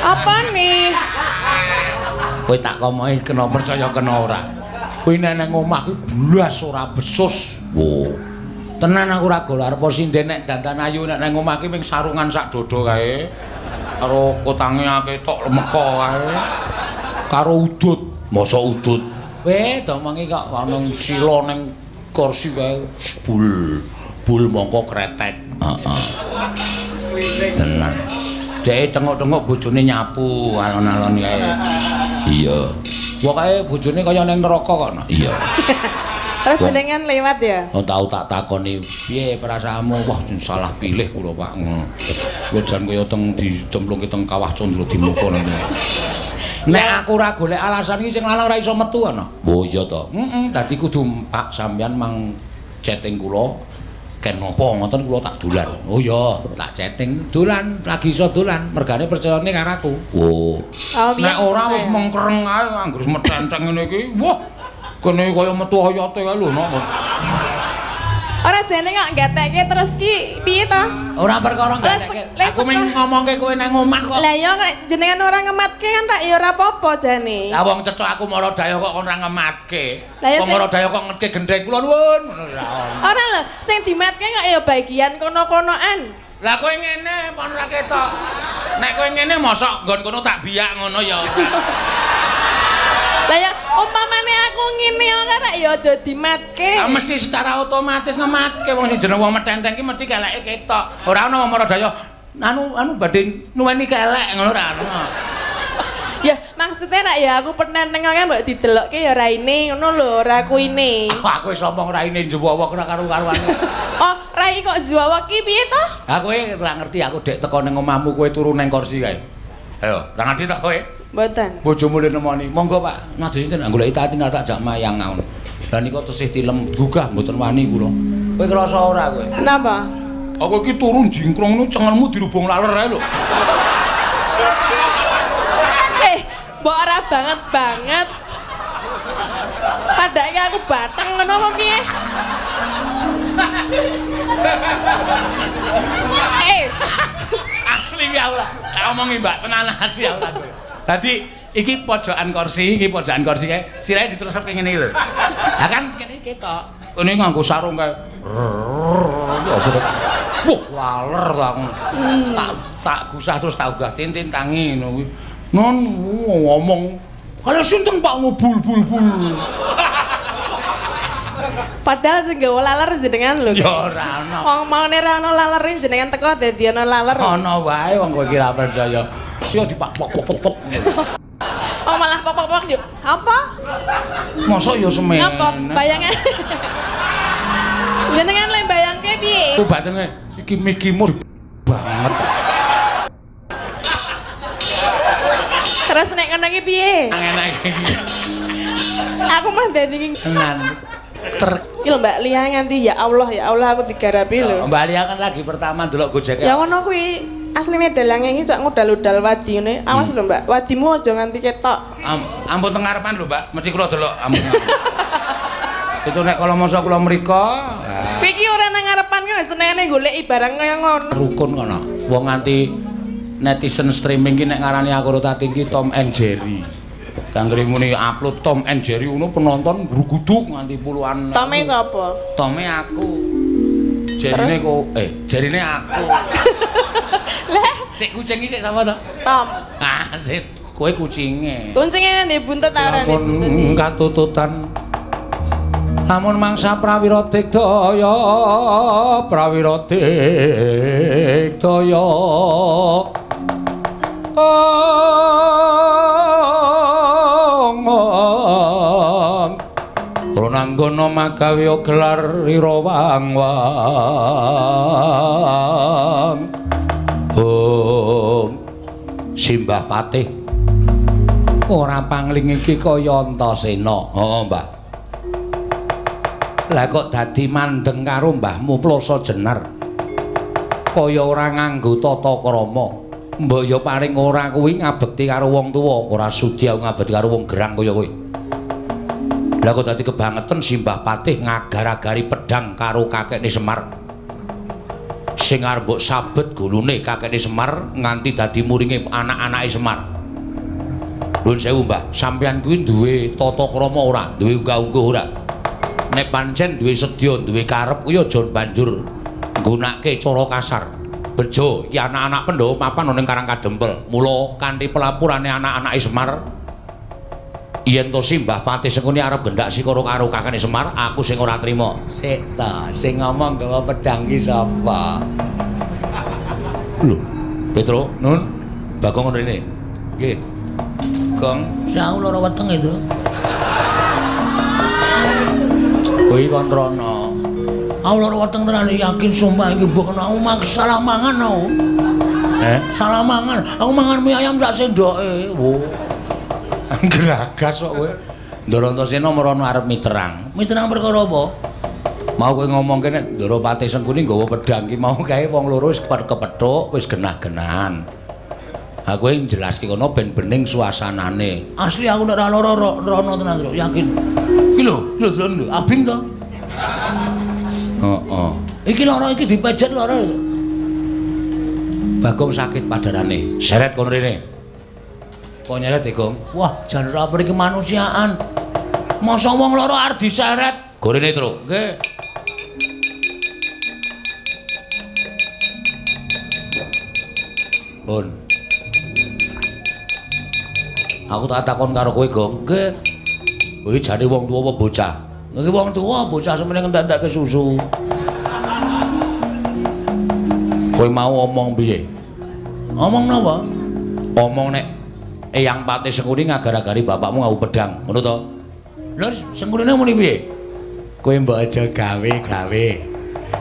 Speaker 4: Apa nih?
Speaker 1: Kowe tak komoki kena percaya kena ora. Kowe nek nang omah kuwi blas ora besus. Wo. Tenan aku ora gol arep sinden nek dandan ayu nek nang omah ki ming sarungan sak dodo kae. Karo kotange ketok lemeka kae. Karo udut, mosok udut. Weh, domongi kok ana sila ning kursi kae bul. Bul mongko kretek. Heeh. Tenan. Dhek tengok-tengok bojone nyapu alon-alon kae. Iya. Pokoke bojone kaya ning neraka kok. Iya.
Speaker 4: Terus jenengan lewat ya?
Speaker 1: Oh, tau tak takoni piye perasaanmu? Wah, salah pilih kula, Pak. Kula jan kaya teng dicemplungke teng kawah Candra Dimuka nang. Nek aku ora golek alasan iki sing lanang ora iso metu ana. Oh iya to. Heeh, dadi kudu Pak sampeyan mang chatting kula ken napa ngoten kula tak dolan. Oh iya, tak chatting dolan, lagi iso dolan, mergane percayane karo aku. Oh. Nek ora wis mengkereng ae anggere metenteng ngene iki. Wah. Kene kaya metu oyote kae lho nok.
Speaker 4: Ora jane kok gatekke terus ki piye to?
Speaker 1: Ora perkara gatekke. Aku mung ngomongke kowe nang omah kok.
Speaker 4: Lah ya nek jenengan ora ngematke kan tak ya ora apa-apa jane.
Speaker 1: Lah wong cethok aku maradaya kok ora ngematke. Wong maradaya kok ngetke gendheng kula nuwun ngono ora.
Speaker 4: Ora lho, sing dimatke kok ya bagian kono-konoan.
Speaker 1: Lah kowe ngene pon ora ketok. Nek kowe ngene mosok nggon kono tak biak ngono ya ora.
Speaker 4: Lah ya umpamane aku ngene ora rek ya aja dimatke.
Speaker 1: Ah mesti secara otomatis ngematke wong sing jeneng wong metenteng ki mesti keleke ketok. Ora ana wong maradaya anu badhe nuweni kelek ngono ora ana.
Speaker 4: Ya maksudnya rek ya aku penenteng kan mbok didelokke ya raine ngono lho, ora kuine.
Speaker 1: Aku wis omong raine njewowok ora karo-karuan.
Speaker 4: Oh, rai kok njewowok ki piye to?
Speaker 1: Ha kowe ora ngerti aku dek teko ning omahmu kowe turu ning kursi kae. Ayo, ora ngerti ta kowe?
Speaker 4: Mboten.
Speaker 1: Bojomu le nemoni. Monggo Pak, nadhe sinten goleki Tatin tak jak mayang ngono. Lah nika tesih tilem gugah mboten wani kula. Kowe krasa ora kowe?
Speaker 4: Napa?
Speaker 1: Aku iki turu jingkrong ngono cengelmu dirubung laler ae lho.
Speaker 4: Mbok ora banget banget. Padake aku bateng ngono apa piye?
Speaker 1: Asli ya ora. Tak omongi Mbak, tenan asli ya ora kowe. Dadi iki pojokan kursi, iki pojokan kursi kae, sirahe diterusake ngene iki lho. Lah kan kene ketok. Kene nganggo sarung kae. Wah, laler ta aku. Tak gusah terus tak ugah tintin tangi ngono kuwi. Non ngomong kalau sinten Pak bul bul bul.
Speaker 4: Padahal sing gawa laler jenengan lho.
Speaker 1: Ya ora ana.
Speaker 4: Wong maune ora ana lalere jenengan teko dadi ana laler.
Speaker 1: Ana wae wong kowe iki ora percaya. Ya dipak pok pok pok pok.
Speaker 4: Oh malah pok pok pok yuk. Apa?
Speaker 1: Mosok ya semene.
Speaker 4: Apa? Bayangan. Jenengan le bayangke piye?
Speaker 1: Ku batene iki mikimu banget.
Speaker 4: Terus nek ngono iki piye?
Speaker 1: Enak iki.
Speaker 4: Aku mah dadi
Speaker 1: tenan. Ter
Speaker 4: Iki lho Mbak Lia nganti ya Allah aku digarapi lho.
Speaker 1: Mbak Lia kan lagi pertama ndelok Gojek.
Speaker 4: Ya ngono kuwi asline dalange iki cok ngudal-udal wadi ngene. Awas lho Mbak, wadimu aja nganti ketok.
Speaker 1: Ampun teng ngarepan lho Mbak, mesti kula delok ampun. Itu nek kala masa kula mriko.
Speaker 4: Kowe iki ora nang ngarepan ki wis senengane goleki barang kaya ngono.
Speaker 1: Rukun kono. Wong nganti netizen streaming ki nek ngarani aku karo Tatin ki Tom and Jerry. Kanggere muni upload Tom and Jerry ngono penonton gruguduk nganti puluhan.
Speaker 4: Tome sapa?
Speaker 1: Tome aku. Jerine kok jerine aku.
Speaker 4: Lah,
Speaker 1: sik kucing iki sik sapa to?
Speaker 4: Tom.
Speaker 1: Ah, sik kowe kucinge.
Speaker 4: Kucinge ndek buntut ta ora ndek buntut.
Speaker 1: Katututan. Lamun mangsa prawira digdaya, prawira digdaya. Ronanggana magawe gelar ira wang-wang. Hong Simbah Patih ora pangling iki kaya Antasena. Heeh, Mbah. Lah kok dadi mandeng karo mbahmu Plasa Jenar. Kaya ora nganggo tata krama. Mbok ya paling ora kuwi ngabekti karo wong tuwa, ora sudi aku ngabekti karo wong gerang kaya kowe. Lah kok dadi kebangetan Simbah Patih ngagar-agari pedang karo kakekne Semar. Sing arep mbok sabet gulune kakekne Semar nganti dadi muringe anak-anake Semar. Nuwun sewu Mbah, sampeyan kuwi duwe tata krama ora? Duwe unggah-ungguh ora? Nek pancen duwe sedya, duwe karep kuwi aja banjur nggunakake cara kasar. Bejo iki anak-anak Pandhawa papan ana ning Karang Kadempel. Mula kanthi pelapurane anak-anake Semar yen to Simbah Patih Sengkuni arep gendak sikara karo kakane Semar, aku sing ora trima. Sik ta, sing ngomong gawa pedang ki sapa? Lho, Petro, Nun, Bagong rene. Nggih. Gong, aku lara wetenge, Tru. Kowe kon rono. Aku lara weteng tenan yakin sumpah iki mbok kena aku salah mangan aku. Salah mangan. Aku mangan mie ayam sak sendoke. Wo. Gragas kok kowe. Ndara Antasena merono arep miterang. Miterang perkara apa? Mau kowe ngomongke nek Ndara Patih Sengkuni nggawa pedhang ki mau kae wong loro wis kepethuk, wis genah-genahan. Aku jelaske kono ben bening suasanane. Asli aku nek ora lara rono tenan, Tru, yakin. Iki lho, lho delok lho, abing to. Heeh. Iki lara iki dipejet lara. Bagong sakit padarane. Seret kono rene. Kok nyeret e, Gong? Wah, jan ora peri kemanusiaan. Masa wong lara arep diseret? Gorene, Tru. Nggih. Pun. Aku tak takon karo kowe, Gong. Nggih. Kowe jane wong tuwa apa bocah? Nggih wong tuwa, bocah semene ngentek-entekke susu. Kowe mau omong piye? Omong napa? Omong nek Eyang Patih Sengkuni ngagar-agari bapakmu nganggo pedang, ngono to? Lha Sengkunine muni piye? Kowe mbok aja gawe-gawe.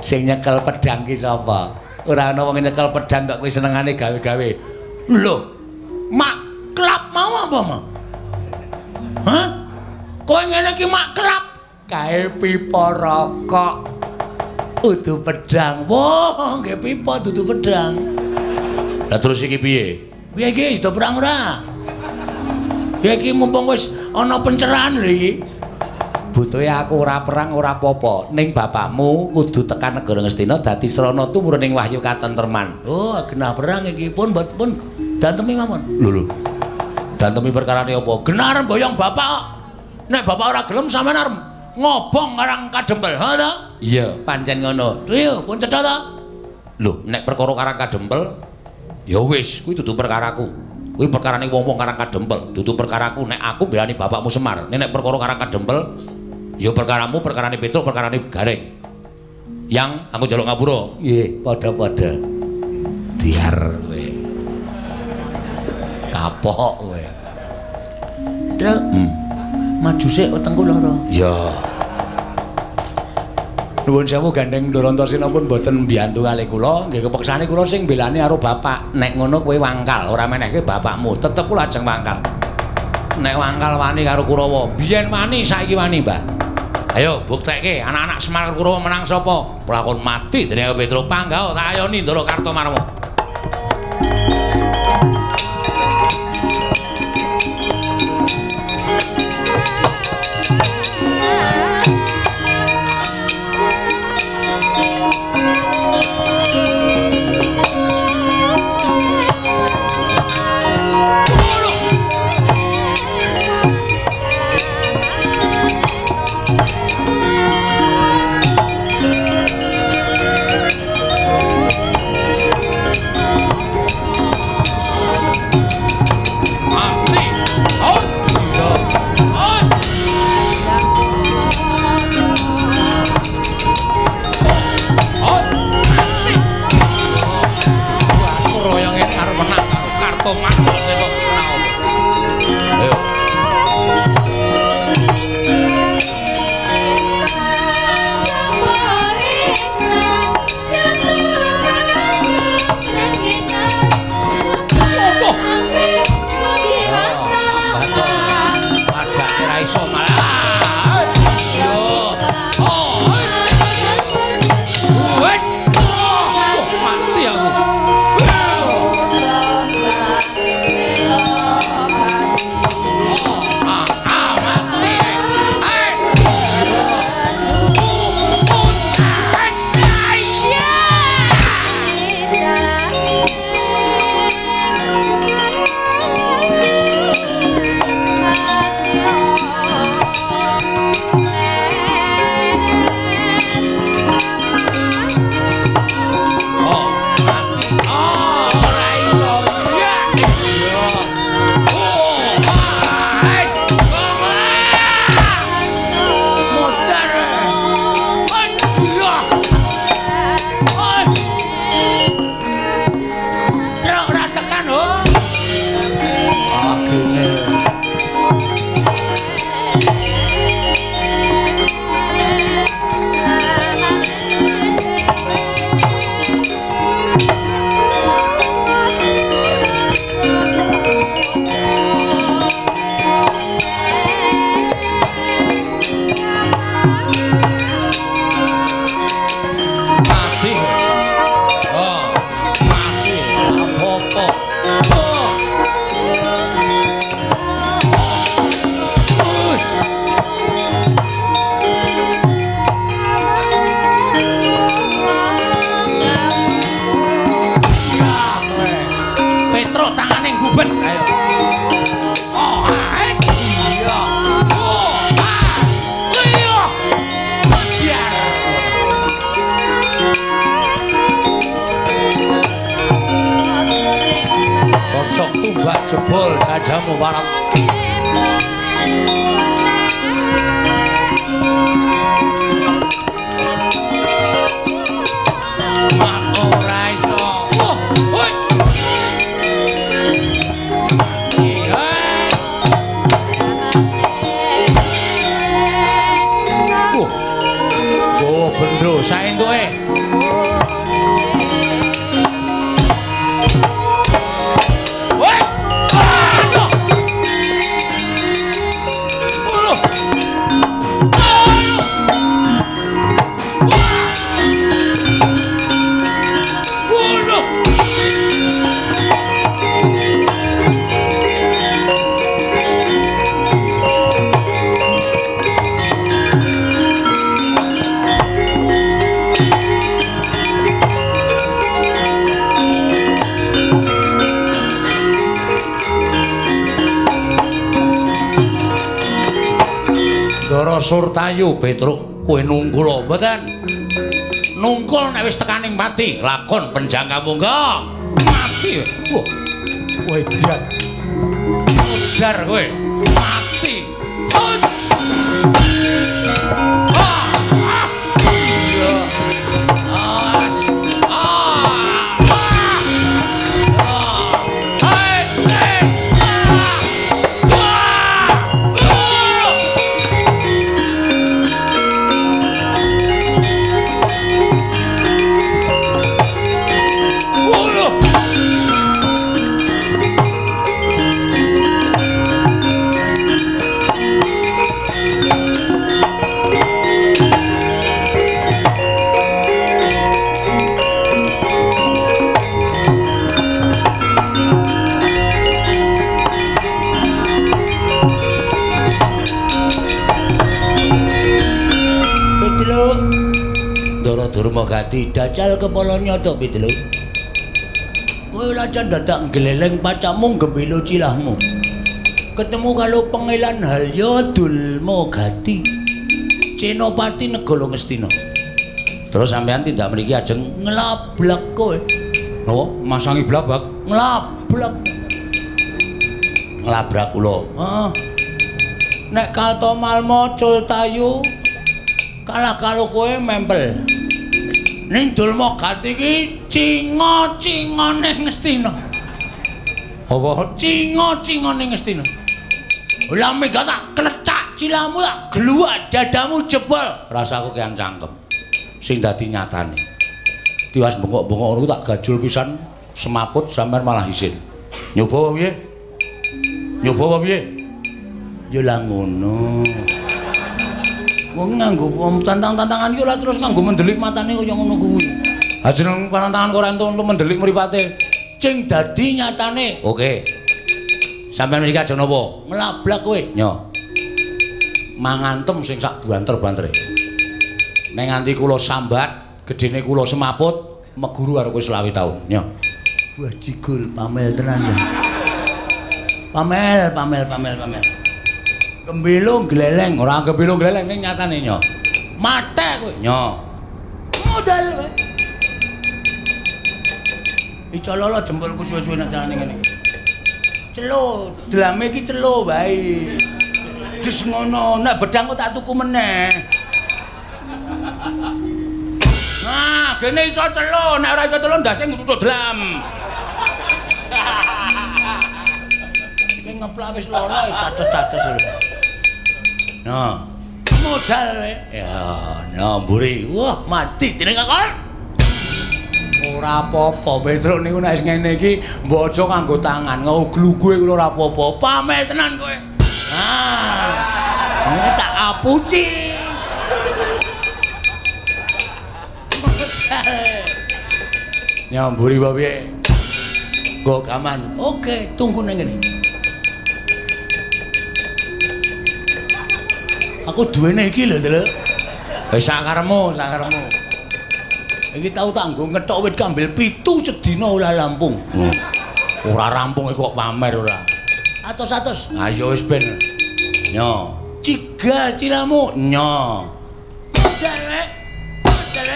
Speaker 1: Sing nyekel pedang ki sapa? Ora ana wong nyekel pedang kok kowe senengane gawe-gawe. Lho, mak klap mau apa, Ma? Hah? Kowe ngene iki mak klap kae pipa rokok. Udu pedang. Wah, nggih pipa dudu pedang. Lah terus iki piye? Piye iki wis do perang ora? Ya iki mumpung wis ana pencerahan lho iki. Butuhe aku ora perang ora apa-apa. Ning bapakmu kudu tekan negara Ngastina dadi srana tumurun ing wahyu katentreman. Oh, genah perang iki pun pun dantemi mawon. Lho lho. Dantemi perkarane apa? Genah arep boyong bapak kok. Nek bapak ora gelem sampean arep ngobong Karang Kadempel. Ha ta? Iya, pancen ngono. Yo, pun cetha ta? Lho, nek perkara Karang Kadempel ya wis, kuwi dudu perkaraku. Kuwi perkarane wong-wong Karang Kadempel, dudu perkaraku. Nek aku belani bapakmu Semar. Nek perkara Karang Kadempel ya perkaramu, perkarane Petruk, perkarane Gareng. Yang aku njaluk ngapura. Nggih, padha-padha. Diar kowe. Kapok kowe. Truk. Maju sik wetengku lara. Iya. Nuwun sewu gandeng Ndara Antasena pun mboten mbiyantu kalih kula, nggih kepeksane kula sing mbelani karo bapak. Nek ngono kowe wangkal, ora menehke bapakmu, tetep kula ajeng wangkal. Nek wangkal wani karo Kurawa, biyen wani saiki wani, Mbah.
Speaker 2: Ayo buktekke anak-anak Semar Kurawa menang sapa? Pelakon mati dening Petruk panggah tak ayoni Ndara Kartomarma. Jebol dadamu warang. Ora iso. Oh, hoi. Oh, bendo saentuke. Surtayu Petruk kowe nungkul mboten? Nungkul nek wis tekaning pati lakon penjangka mungga mati. Wah, kowe edan. Modar kowe mati.
Speaker 1: Durmagati dajal kepala nyata pitelu. Kowe lajan dadak gleleng pacamu gembilo cilahmu. Ketemu karo Pangeran Halya Dulmagati. Senopati Negara Ngastina. Terus sampean tindak mriki ajeng nglablak kowe.
Speaker 2: Napa? Masangi blabak?
Speaker 1: Nglablak. Nglabrak kula. Heeh. Nek Kartomarma cul tayu kalah karo kowe mempel. Ning Dulmagati iki cinga-cingane Ngastina.
Speaker 2: Apa?
Speaker 1: Cinga-cingane Ngastina. Lah mega tak klecak cilamu tak gluwak dadamu jebol.
Speaker 2: Rasaku kian cangkem. Sing dadi nyatane. Tiwas bengok-bengok ngono tak gajul pisan semaput sampean malah isin. Nyoba apa piye? Nyoba apa piye?
Speaker 1: Ya lah ngono. Wong nganggo tantang-tantangan iki ora terus nganggo mendelik matane kaya ngono kuwi.
Speaker 2: Ha jeneng pantangan kok ora entuk mendelik mripate.
Speaker 1: Sing dadi nyatane.
Speaker 2: Oke. Sampeyan mriki aja napa?
Speaker 1: Nglablak kowe.
Speaker 2: Nyo. Mangantem sing sak banter-bantere. Nek nganti kula sambat, gedene kula semaput, meguru karo kowe 25 taun. Nyo.
Speaker 1: Wajigul pamel tenan ya. Pamel, pamel, pamel, pamel. Gembilo gleleng,
Speaker 2: ora gembilo gleleng ning nyatane nyo.
Speaker 1: Mate kowe.
Speaker 2: Nyo.
Speaker 1: Modal kowe. Iso lolo jempolku suwe-suwe nek jalane ngene. Celo, drame iki celo wae. Des ngono, nek bedang kok tak tuku meneh.
Speaker 2: Nah, gene iso celo, nek ora iso celo ndase ngruthuk dlam.
Speaker 1: Iki ngeplak wis loro dados-dados lho. Nah, modal kowe.
Speaker 2: Ya, nah mburi.
Speaker 1: Wah, mati dening kakon.
Speaker 2: Ora apa-apa, Petruk niku nek wis ngene iki mbok aja nganggo tangan, nguglugue kula ora apa-apa.
Speaker 1: Pamel tenan kowe. Ah. Ngene tak apuci.
Speaker 2: Nyamburi wae piye?
Speaker 1: Nggo gaman. Oke, tunggu nang ngene. Aku duwene iki lho, Truk.
Speaker 2: Wis sakaremu, sakaremu.
Speaker 1: Iki tau tak nggo ngethok wit kambil 7 sedina ora rampung.
Speaker 2: Ora rampung iki kok pamer ora.
Speaker 1: Atos-atos.
Speaker 2: Ayo wis ben. Nyo.
Speaker 1: Cigal cilamu.
Speaker 2: Nyo.
Speaker 1: Modal. Modal.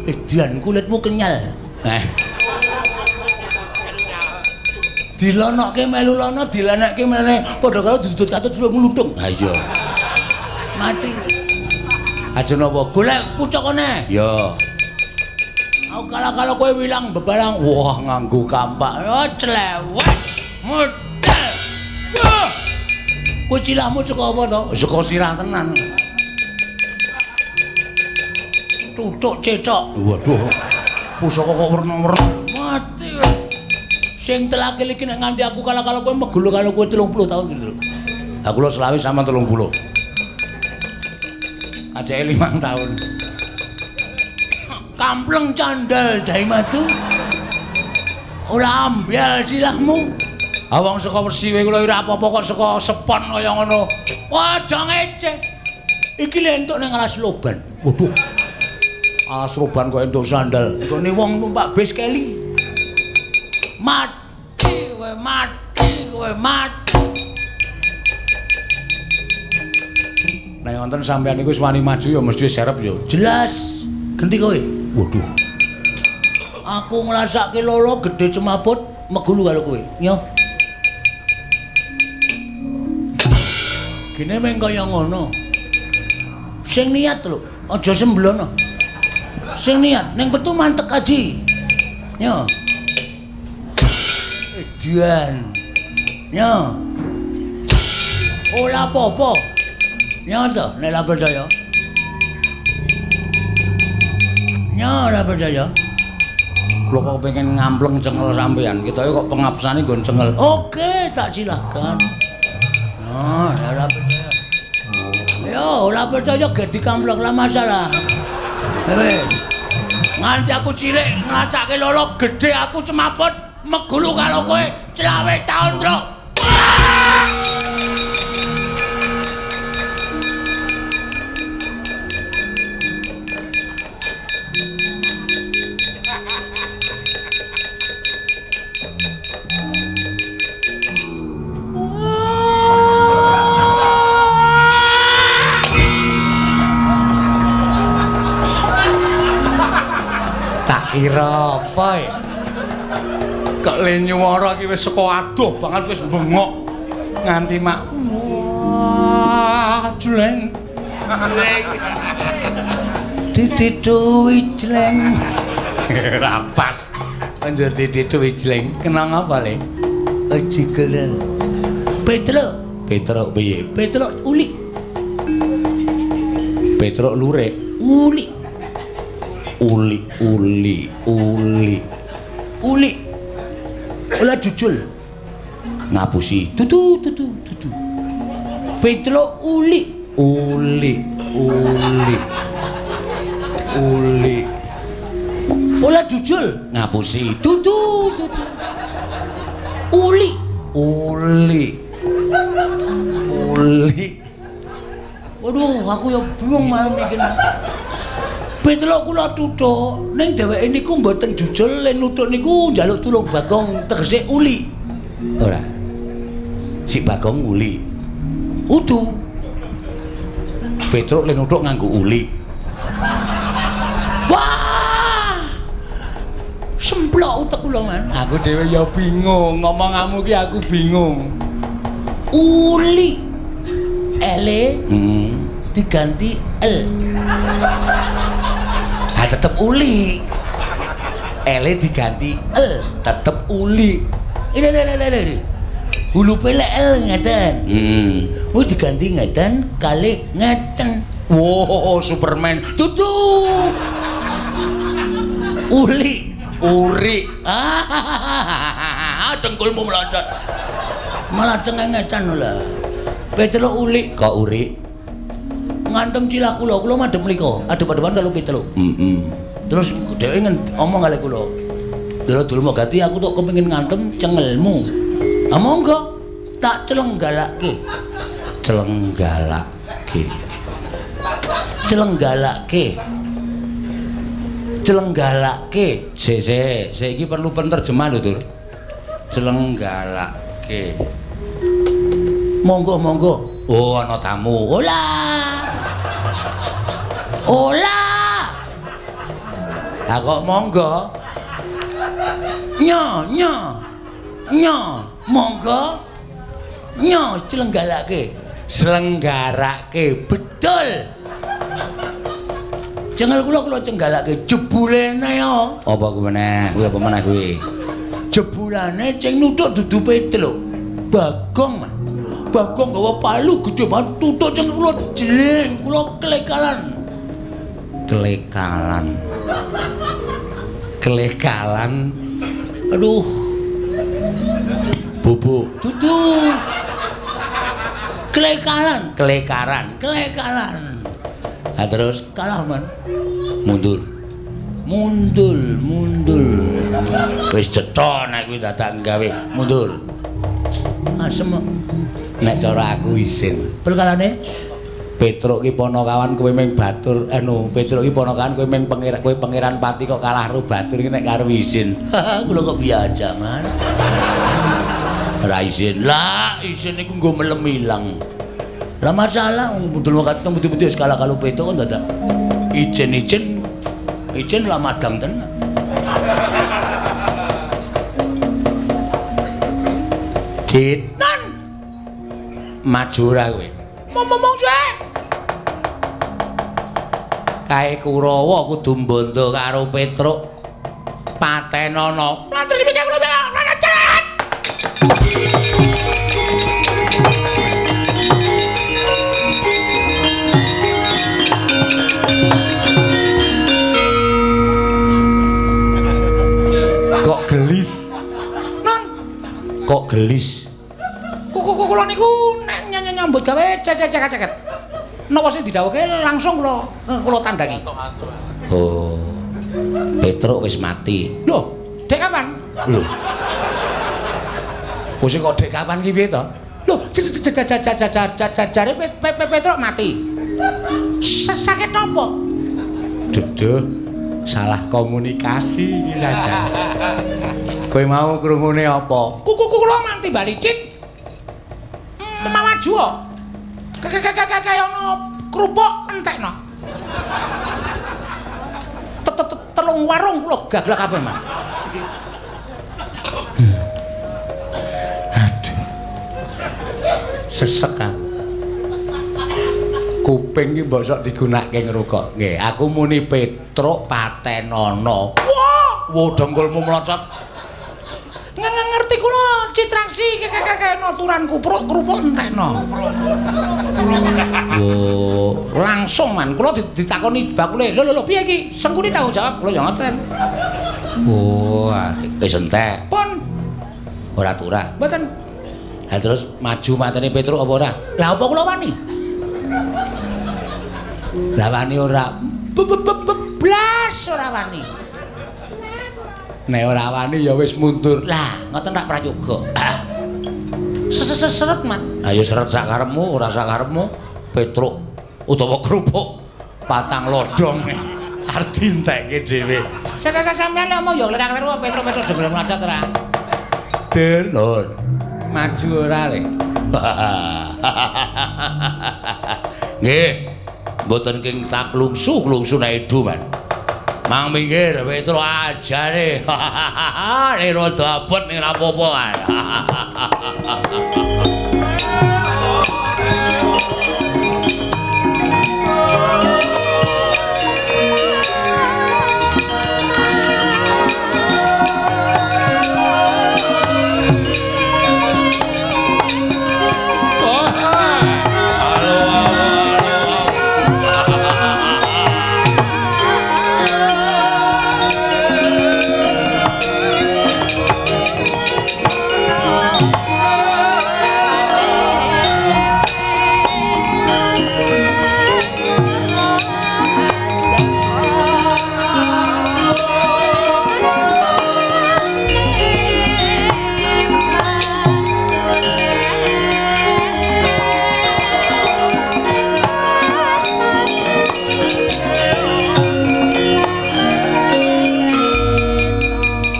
Speaker 1: Edan kulitmu kenyal.
Speaker 2: Eh.
Speaker 1: Dilonokke melu lono, dilenekke meneh padha karo dudut katut ngludung.
Speaker 2: Ha iya.
Speaker 1: Mati.
Speaker 2: Aja napa?
Speaker 1: Golek pucukane.
Speaker 2: Ya.
Speaker 1: Aku kalah-kalah kowe wilang bebarang.
Speaker 2: Wah, nganggo kampak.
Speaker 1: Oh, clewet. Modal. Kowe cilahmu saka apa to?
Speaker 2: Saka sirah tenan.
Speaker 1: Tutuk cethok.
Speaker 2: Waduh. Pusaka kok werna-werna.
Speaker 1: Mati. Sing telakil iki nek nganti aku kalah-kalah kowe megulu karo kowe 30 tahun gitu.
Speaker 2: Aku lho selawe sama 30. Ajake 5 tahun.
Speaker 1: Kampleng candal dai madu. Ora ambyal silahmu.
Speaker 2: Ah wong saka Persiwe kula ora apa-apa kok saka sepon kaya ngono.
Speaker 1: Wah, aja ngece. Iki lho entuk nang alas loban.
Speaker 2: Waduh. Alas roban kok entuk sandal.
Speaker 1: Nggone wong numpak bis keli. Mati kowe, mati kowe, mati.
Speaker 2: Nek wonten sampean niku wis wani maju ya mesti serep ya.
Speaker 1: Jelas. Genti kowe.
Speaker 2: Waduh.
Speaker 1: Aku ngrasake lolo gedhe cemaput megulu karo kowe. Nyo. Gene meng kaya ngono. Sing niat lho, aja semblono. Sing niat ning petu mantek aji. Nyo. Edian. Nyo. Ora apa-apa. Nyo to, nek ora percaya. Nyo ora percaya.
Speaker 2: Kula kok pengen ngampleng cengel sampean. Ketoke kok pengapsane nggon cengel.
Speaker 1: Oke, tak silahkan. Nah, ora percaya. Yo, ora percaya ge dikampleng lah masalah. Wis.
Speaker 2: Nganti aku cilik ngrasake lolo gedhe aku cemaput megulu karo kowe 25 taun, Truk. Tak kira apa ya? Kok le nyuwara iki wis saka adoh banget wis bengok nganti mak wah jleng. Jleng. Didituwi jleng. Rapas. Anjur didituwi jleng. Kenang apa le? Ejigelen. Petruk. Petruk piye? Petruk ulik. Petruk lurik. Ulik. Uli uli uli. Uli. Ola jujul. Ngapusi. Tutu tutu tutu. Petruk uli. Uli uli. Uli. Ola jujul. Ngapusi. Tutu tutu. Uli. Uli. Uli. Waduh, aku ya bingung malam iki. Petruk kula tuthuk, ning dheweke niku mboten jujul, le nuthuk niku njaluk tulung Bagong tegese uli. Ora. Si Bagong uli. Udu. Petruk le nuthuk nganggo uli. Wah! Semplok utek kula, Man. Aku dhewe ya bingung, ngomonganmu ki aku bingung. Uli. Ele diganti L. Ha tetep uli. Ele diganti L, tetep uli. Ini ini. Hulupe lek L ngeten. Wis diganti ngeten kali ngeten. Wow, Superman. Tutu. Uli, uri. Ah, dengkulmu meloncat. Malah cengengecan lho. Petruk uli kok uri ngantem cilah kula, kula madhep mriko, adep-adepan karo Petruk. Terus dheweke ngomong kali kula. Lha dulmu gati aku tok kepengin ngantem cengelmu. Ha monggo tak celenggalake. Celenggalake. Celenggalake. Celenggalake. Sik sik, sik iki perlu penerjemah lho, Tur. Celenggalake. Monggo monggo. Oh ana tamu. Ola. Ola. Ha kok monggo? Nyo nyo. Nyo, monggo. Nyo celenggalake. Selenggarake. Betul. Cengel kula kula cenggalake jebulene yo. Apa kuwi meneh? Kuwi apa meneh kuwi? Jebulane ceng nuthuk dudu Petruk. Bagong, Man. Bagong gawa palu gedhe banget tutuk ceng kula jleng kula klekalan. Klekalan. Klekalan. Aduh. Bubuk. Dudu. Klekalan, klekaran, klekalan. Ha terus kalah, Man. Mundur. Mundur, mundur. Wis cetha nek kuwi dadak gawe mundur. Asem. Nek cara aku isin. Perkarane Petruk ki panakawan kowe ming batur anu Petruk ki panakawan kowe ming pangeran kowe pangeran pati kok kalah karo batur ki nek karo isin. Kula kok biasa, Man. Ora isin. Lah, isin niku nggo melem ilang. Lah masalah mudul wakati teng putih-putih wis kalah karo Petruk kok dadak ijen-ijen ijen lah madang tenan. Cit. Maju ora kowe. Ngomong sik. Kae Kurawa kudu mbondo karo Petruk. Patenono. Lah terus piye kula cet. Kok gelis? Non. Kok gelis? Kula niku nek nyambut gawe cecek-ceket. Napa sing didhawuhke langsung kula kula tandangi. Oh. Petruk wis mati. Lho, dek kapan? Lho. Kok sing kok dek kapan ki piye to? Lho, jare Petruk mati. Sakit napa? Duduh, salah komunikasi iki saja. Kowe mau krungune apa? Kuku kula manti bali cit. Mawaju kok. Kaya ana kerupuk entekno.
Speaker 1: Telung warung kula gaglak kabeh, Mas. Aduh. Sesek aku. Kuping iki mbok sok digunakake ngrungok. Nggih, aku muni Petruk patenono. Wah, wo dengkulmu mlocot. Ngerti kula Citraksi kekekekno turan kupruk krupuk entekno. Wo, langsung man kula ditakoni bakule. Lho lho lho piye iki? Sengkuni tanggung jawab kula ya ngoten. Oh, wis entek. Pun. Ora turah. Mboten. Ha terus maju mateni Petruk apa ora? Lah apa kula wani? Lah wani ora. Blas ora wani. Nek ora wani ya wis mundur. Lah, ngoten rak prayoga. Seret man. Ayo seret sak karepmu, ora sak karepmu. Petruk utawa kerupuk patang lodong arep dientekke dhewe. Sampeyan ngomong ya kleru-kleru Petruk-Petruk dhewe mlacat ora. Der, lur. Maju ora le. Nggih. Mboten king tak klungsu-klungsu nek edu, Man. Mang minggir Petruk ajare. Nek rada abot ning ora apa-apa, Man.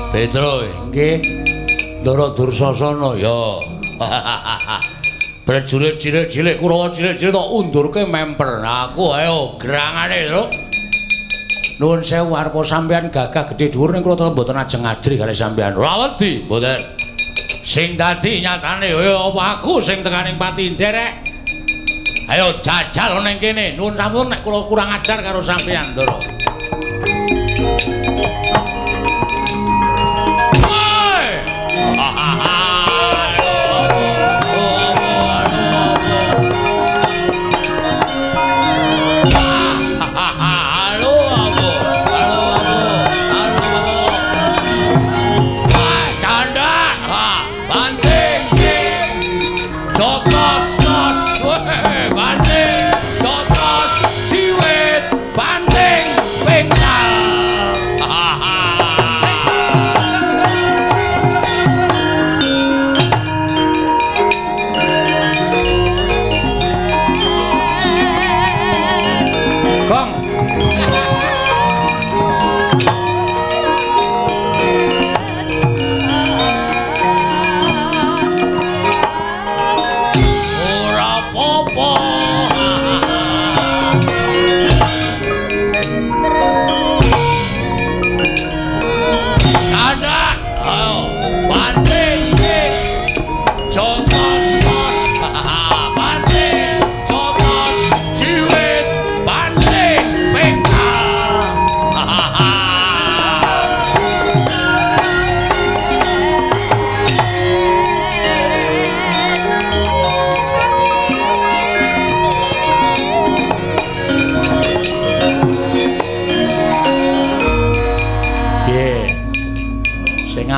Speaker 1: Petro nggih Ndara Dursasana ya. Prajurit cilik-cilik Kurawa cilik-cilik tok undurke memper. Aku ayo gerangane lho. Nuwun sewu arepa sampean gagah gedhe dhuwur ning kula mboten ajeng ajri kali sampean. Ora wedi mboten. Sing dadi nyatane ya apa aku sing tekaning pati nderek. Ayo jajal ning kene. Nuwun sampun nek kula kurang ajar karo sampean, Ndara.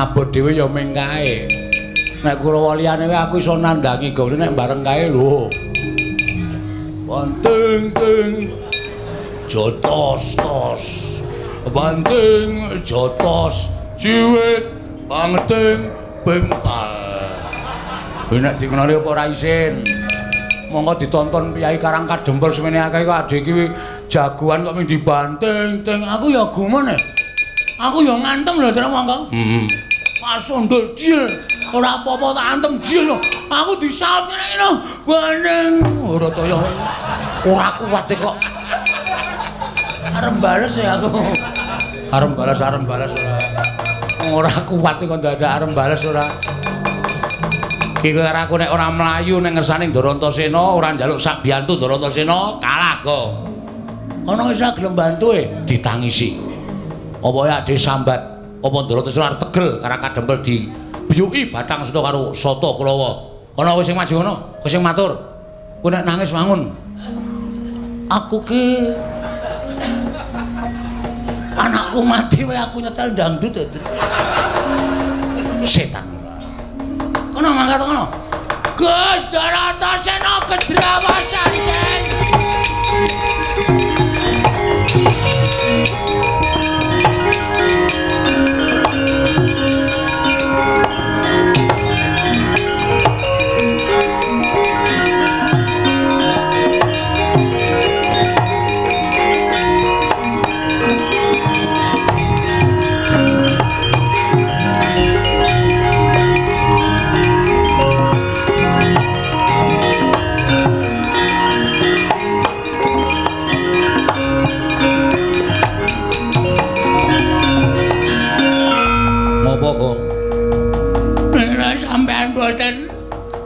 Speaker 1: Abot dhewe ya ming kae. Nek Kurawa liyane wae aku iso nandhangi gone nek bareng kae lho. Banting ting jotos tos. Banting jotos ciwit banting bengkal. Kuwi nek dikenali apa ora isin. Monggo ditonton Piyai Karang Kadempel semene akeh kok adhe iki jagoan kok ming dibanting ting. Aku ya gumun e. Aku ya ngantem lho jare monggo. Heeh. Pasundul jil. Ora apa-apa tak antem jil lho. Aku disaut ngene iki lho. Baneng ora kaya ora kuat kok. Arep bales ya aku. Arep balas ora. Ora kuat kok dadak arep balas ora. Iki karo aku nek ora mlayu ning ngersane Ndarantasena, ora njaluk sak biyantu Ndarantasena, kalah kok. Kono wis gelem bantu e ditangisi. Apa ya ade sambat, apa Ndarantasena arep tegel karang kadempel dibiyuki bathang suta karo Sata Kurawa. Kono wis sing maju kono, kowe sing matur. Kowe nek nangis wangun. Aku ki anakku mati wae aku nyetel dangdut. Setan. Kono mangkat kono. Gus Ndarantasena kedrawasan den.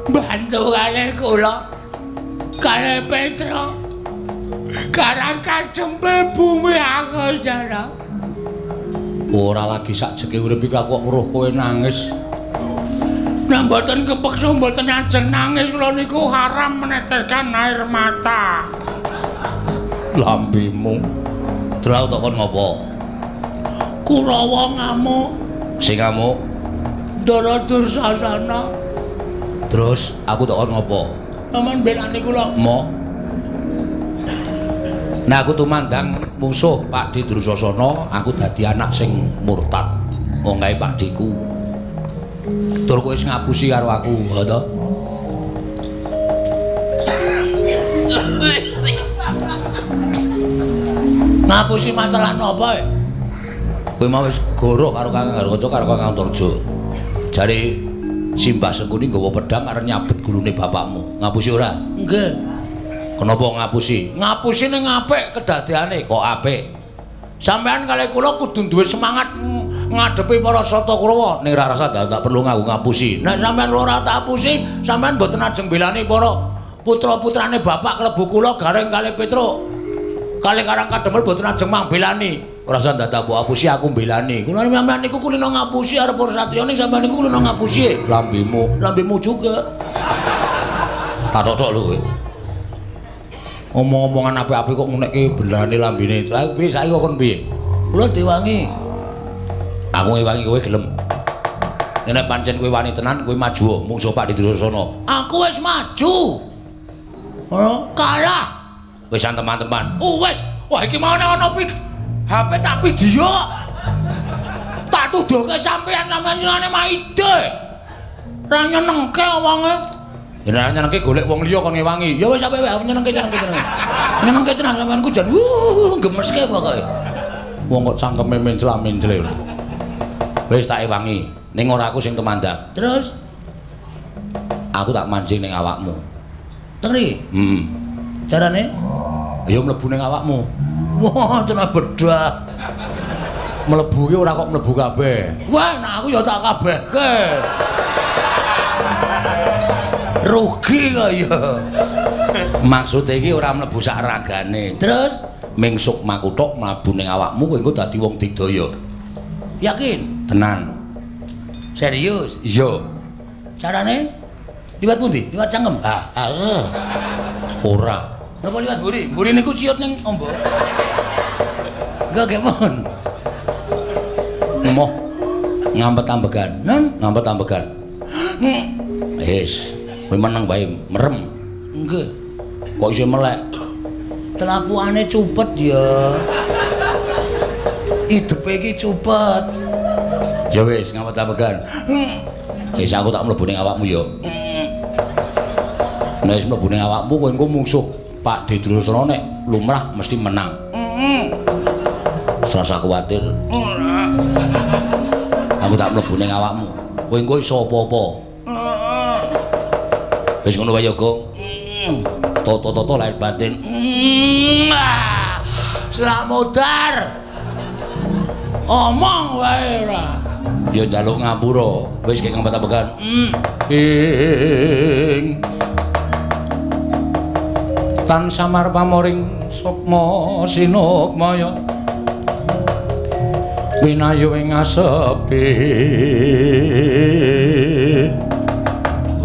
Speaker 1: Bantu kalih kula kalih Petra karang kadempel bumi aku sedara. Ora lagi sakjeke urip iki aku kok weruh kowe nangis. Nek mboten kepeksa mboten ajeng nangis kula niku haram meneteskan air mata. Lambemu. Terus tak kon ngopo? Kurawa ngamuk. Sing ngamuk Ndara Dursasana. Terus aku tak kon ngopo? Aman belani kula. Mo. Nah aku tumandang mungsuh Pakdhe Dursasana, aku dadi anak sing murtad. Wong kae pakdheku. Tur kowe wis ngapusi karo aku, ha to? Ngapusi masalah napa e? Kowe mau wis goroh karo Kang Garkaca karo Kang Antarja. Jare Simbah Sengkuni nggawa pedhang arep nyabet gulune bapakmu. Ngapusi ora? Nggih. Kenapa ngapusi? Ngapusi ning apik kedadeane kok apik. Sampeyan kalih kula kudu duwe semangat ngadepi para Sata Kurawa. Ning ora rasa tak perlu nganggo ngapusi. Nek sampeyan ora tak apusi, sampeyan mboten ajeng belani para putra-putrane bapak klebu kula Gareng kalih Petruk. Kalih Karang Kadempel mboten ajeng mangbelani. Ora usah dadak mbok apusi aku mbelani. Kula sampeyan niku kulino ngapusi arep para satriya ning sampeyan niku kulino ngapusi. Lambemu, lambemu juga. Tak tok lho kowe. Omong-omongan apik-apik kok ngunekke belane lambene. Lha piye saiki kok kon piye? Kula diwangi. Aku ngewangi kowe gelem. Nek pancen kowe wani tenan kowe maju mungsuh Pakdhe Dursasana. Aku wis maju. Oh, kalah. Wis teman-teman. Oh wis. Wah iki mau ana HP tak video. Tak tuduhke sampeyan sampeyan senengane maide. Ra nyenengke wonge. Yen nyenengke golek wong liya kon ngewangi. Ya wis sampe wae nyenengke nyenengke tenan. Nyenengke tenan sampeyan ku jan gemeske pokoke. Wong kok cangkeme mencla-mencle. Wis tak ewangi. Ning ora aku sing tumandang. Terus aku tak mancing ning awakmu. Teng riki? Heeh. Carane? Ya mlebu ning awakmu. Wah, tenan bedah. Mlebu ki ora kok mlebu kabeh. Wah, nek aku ya tak kabehke. Rugi kok ya. Maksude iki ora mlebu sak ragane. Terus ming sukmaku tok mlebu ning awakmu kowe engko dadi wong digdaya. Yakin? Tenan. Serius? Iya. Carane? Liwat pundi? Liwat cangkem? Ha, ha. Ora. Napa liwat mburi? Mburi niku ciut ning ombo. Enggak kemon. Moh ngampet ambegan. Nen, ngampet ambegan. Wis, kowe meneng wae, merem. Nggih. Kok isih melek? Telapukane cupet ya. Idepe iki cupet. Ya wis, ngampet ambegan. Wis aku tak mlebu ning awakmu ya. Nek wis mlebu ning awakmu kowe engko mungsuh Pakdhe Dursasana nek lumrah mesti menang. Serasa kuwatir. Ora. Aku tak mlebu ning awakmu. Kowe engko iso apa-apa. Wis ngono wae ya, Gong. Toto-toto lahir batin. Selamudar. Omong wae ora. Ya njaluk ngapura. Wis kek ngempet-empetan. Ing tan samar pamoring sukma sinukmaya winayu ing asepi.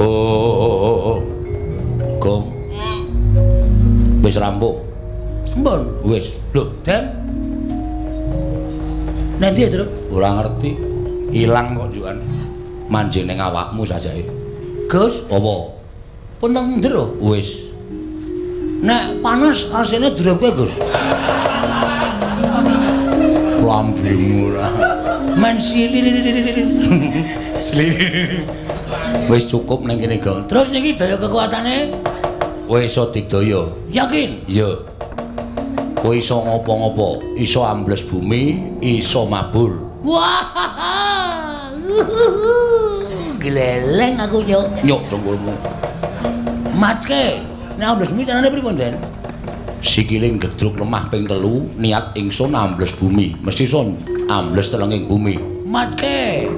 Speaker 1: Oh. Gong. Wis rampung. Mbon, wis. Lho, Den. Nanti ya, Truk? Ora ngerti. Ilang kok njukan. Manjing ning awakmu sajake. Gus, apa? Pun nang njero? Wis. Nek panas asine drop kowe, Gus. Lambimu ora. Men sili. Sili. Wis cukup ning kene, Gong. Terus niki daya kekuatane? Kowe iso digdaya. Yakin? Iya. Kowe iso ngopo-ngopo, iso ambles bumi, iso mabur. Wah. Gleleng aku nyuk. Nyuk dengkulmu. Matke. Nek ambles bumi carane pripun, Den? Sikile ngedruk lemah ping 3, niat ingsun ambles bumi, mesti iso ambles telenging bumi. Matke.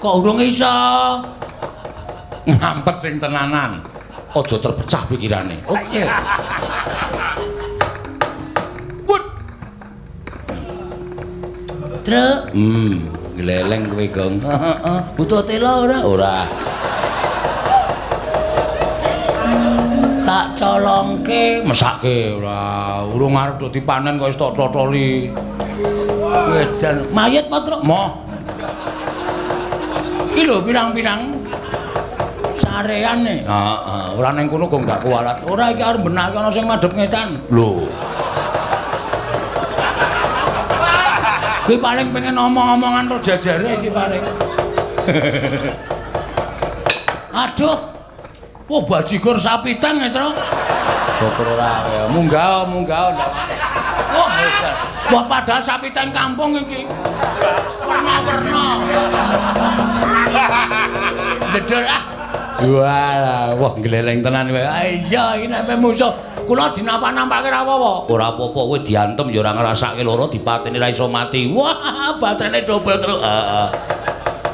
Speaker 1: Kok urung iso? Ngampet sing tenanan. Aja terpecah pikirane. Oke. Wut. Truk. Gleleng kowe, Gong. Heeh. Butuh tela ora? Ora. Tak colongke, mesake ora. Urung arep do dipanen kok wis tok totoli. Wedan mayit apa, Truk? Moh. Iki lho pirang-pirang sareane. Heeh, ora ning kono kok ndak kuwalat. Ora iki arep benake ana sing madhep ngetan. Lho. Kuwi paling pengen omong-omongan ro jajare iki paling. Aduh. Wah, bajigur sapi tang ya, Truk. Syukur ora ya. Munggah, munggah. Wah, hebat. Wah, padahal sapi tang kampung iki. Werna-werna. Jedul ah. Walah, wah gleleng tenan kowe. Iya, iki nek musuh kula dinapa-nampake ra apa-apa. Ora apa-apa, kowe diantem ya ora ngrasake lara, dipateni ra iso mati. Wah, baterene dobel terus. Heeh.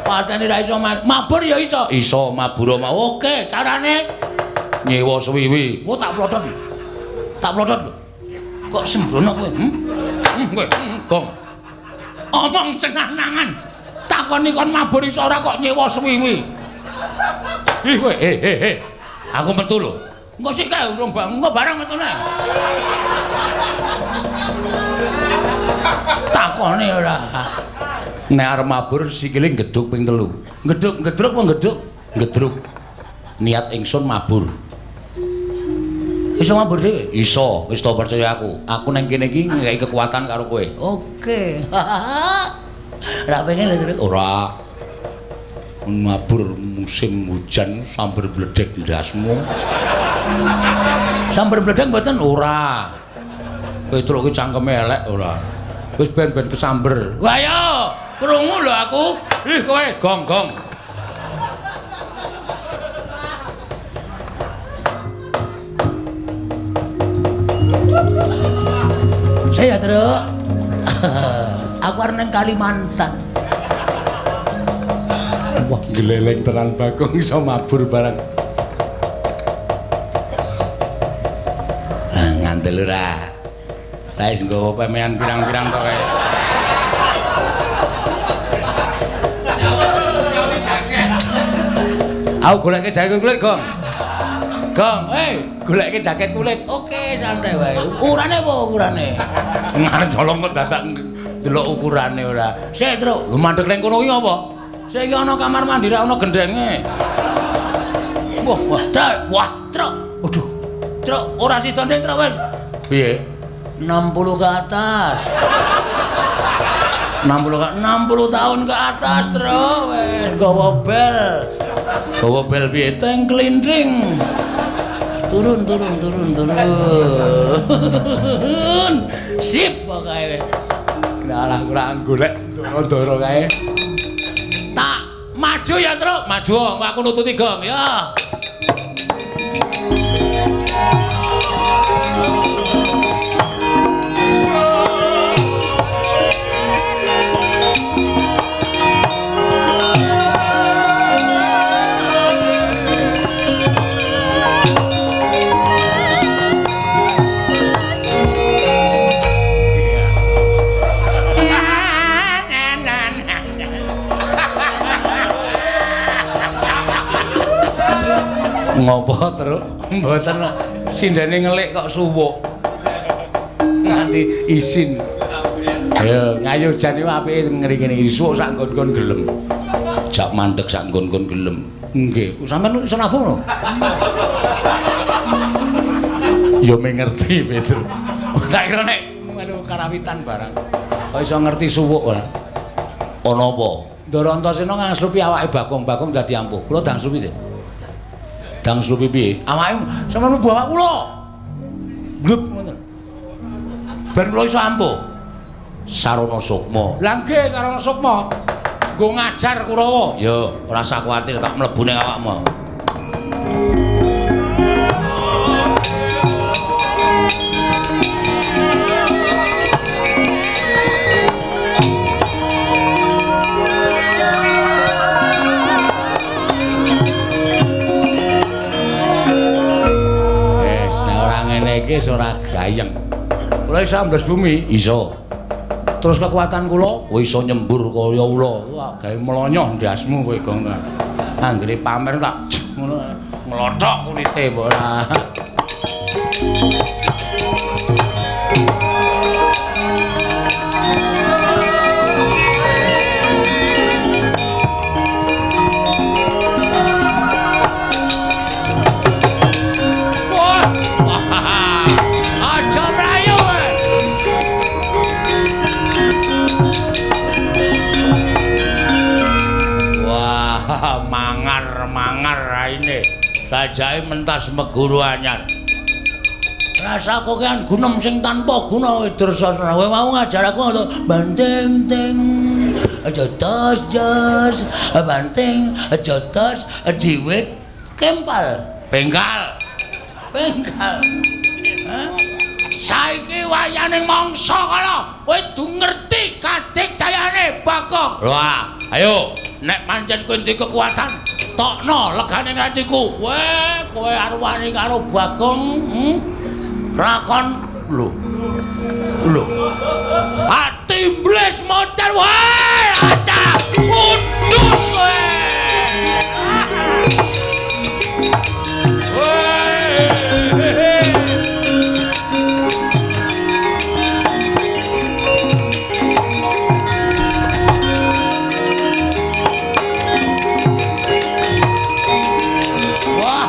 Speaker 1: Pateni ra iso mati. Mabur ya iso. Iso mabur mau. Oke, carane nyewa suwiwi. Wah, tak plotot. Tak plotot lho. Kok sembrono kowe? Kowe, gong. Omong cenah-nangan. Takoni kon mabur iso ora kok nyewa suwiwi. Ih kowe, he. Aku metu lho. Engko sik kae urung bang, engko barang metune. Takone ora. Nek arep mabur sikile ngeduk ping 3. Ngeduk, ngedruk apa ngeduk? Ngedruk. Niat ingsun mabur. Iso mabur dhewe? Iso, wis to percaya aku. Aku nang kene iki nggawe kekuatan karo kowe. Oke. Ora pengen lho, ora. Mabur musim hujan sambar bledek ndasmu. Sambar bledek mboten ora. Petruk ki cangkeme elek ora. Wis ben-ben kesamber. Wah yo, krungu lho aku. Ih kowe gong-gong. Saya Truk. Aku arep nang Kalimantan. Wah, gleleng tenan Bagong iso mabur barang. Ah, ngandel ora. Lah wis nggawa pemean pirang-pirang to kae. Aku goleke jaket kulit, Gong. Gong, hei, goleke jaket kulit. Oke, santai wae. Ukurane apa ukurane? Ngarep colong kok dadak delok ukurane ora. Sik, Truk. Lho mandek ning kono kuwi apa? Saiki ana kamar mandi ra ana gendenge. Wah, wah, Truk. Wah, Truk. Waduh. Truk, ora sida ndek, Truk wis. Piye? 60 ke atas. 60 tahun ke atas, Truk. Wis nggawa bel. Gawa bel piye? Teng klinting. Turun, turun, turun, turun. Sip pokoke. Alah kurang golek ndoro-ndoro kae. Tak maju ya, Truk. Maju, aku nututi gong ya.
Speaker 2: Ngopo, Truk? Mboten sindene ngelik kok suwuk. Nganti isin. Ayo, ngayo jan iki apike ngene iki suwuk sak nggon-nggon gelem. Jak mandeg sak nggon-nggon gelem. Nggih, sampean iso nabuh lho. Ya mengerti, Petro. Tak kira nek melu karawitan barang. Kok iso ngerti suwuk ora? Ana apa? Ndara Antasena ngangslupi awake Bagong, Bagong dadi ampuh. Kula dangslupi sih. Dangslupi piye? Awake sampean mlebu awak kula. Blub ngoten. Ben kula iso ampuh. Sarana sukma. Lah nggih, sarana sukma. Nggo ngajar Kurawa. Ya, ora usah kuwatir tak mlebu ning awakmu. Wis, nek ora ngene iki wis ora gayeng. Kula iso ambles bumi, iso. Terus kekuatan kula, kowe iso nyembur kaya ula. Wah, gawe mlonyoh ndasmu kowe, Gong. Anggere pamer tak ngono nglothok kulite mbok ora. Wah! Aja mlayu kowe. Wah, mangar-mangar raine. Sajae mentas meguru anyar. Rasa kokean gunem sing tanpa guna Dursasana. Kowe mau ngajar aku ngono, banting ting aja tos jos, banting aja tos jiwit kempal. Bengkal. Bengkal. Hah? Saiki wayaning mangsa kala kowe du ngerti kadigdayane Bagong. Wah, ayo nek pancen kowe duwe kekuatan, tokno legane atiku. Weh, kowe arwani karo Bagong, Lakon lho. Lho. Ati mbles motor wae, aca kudus kowe. Wah.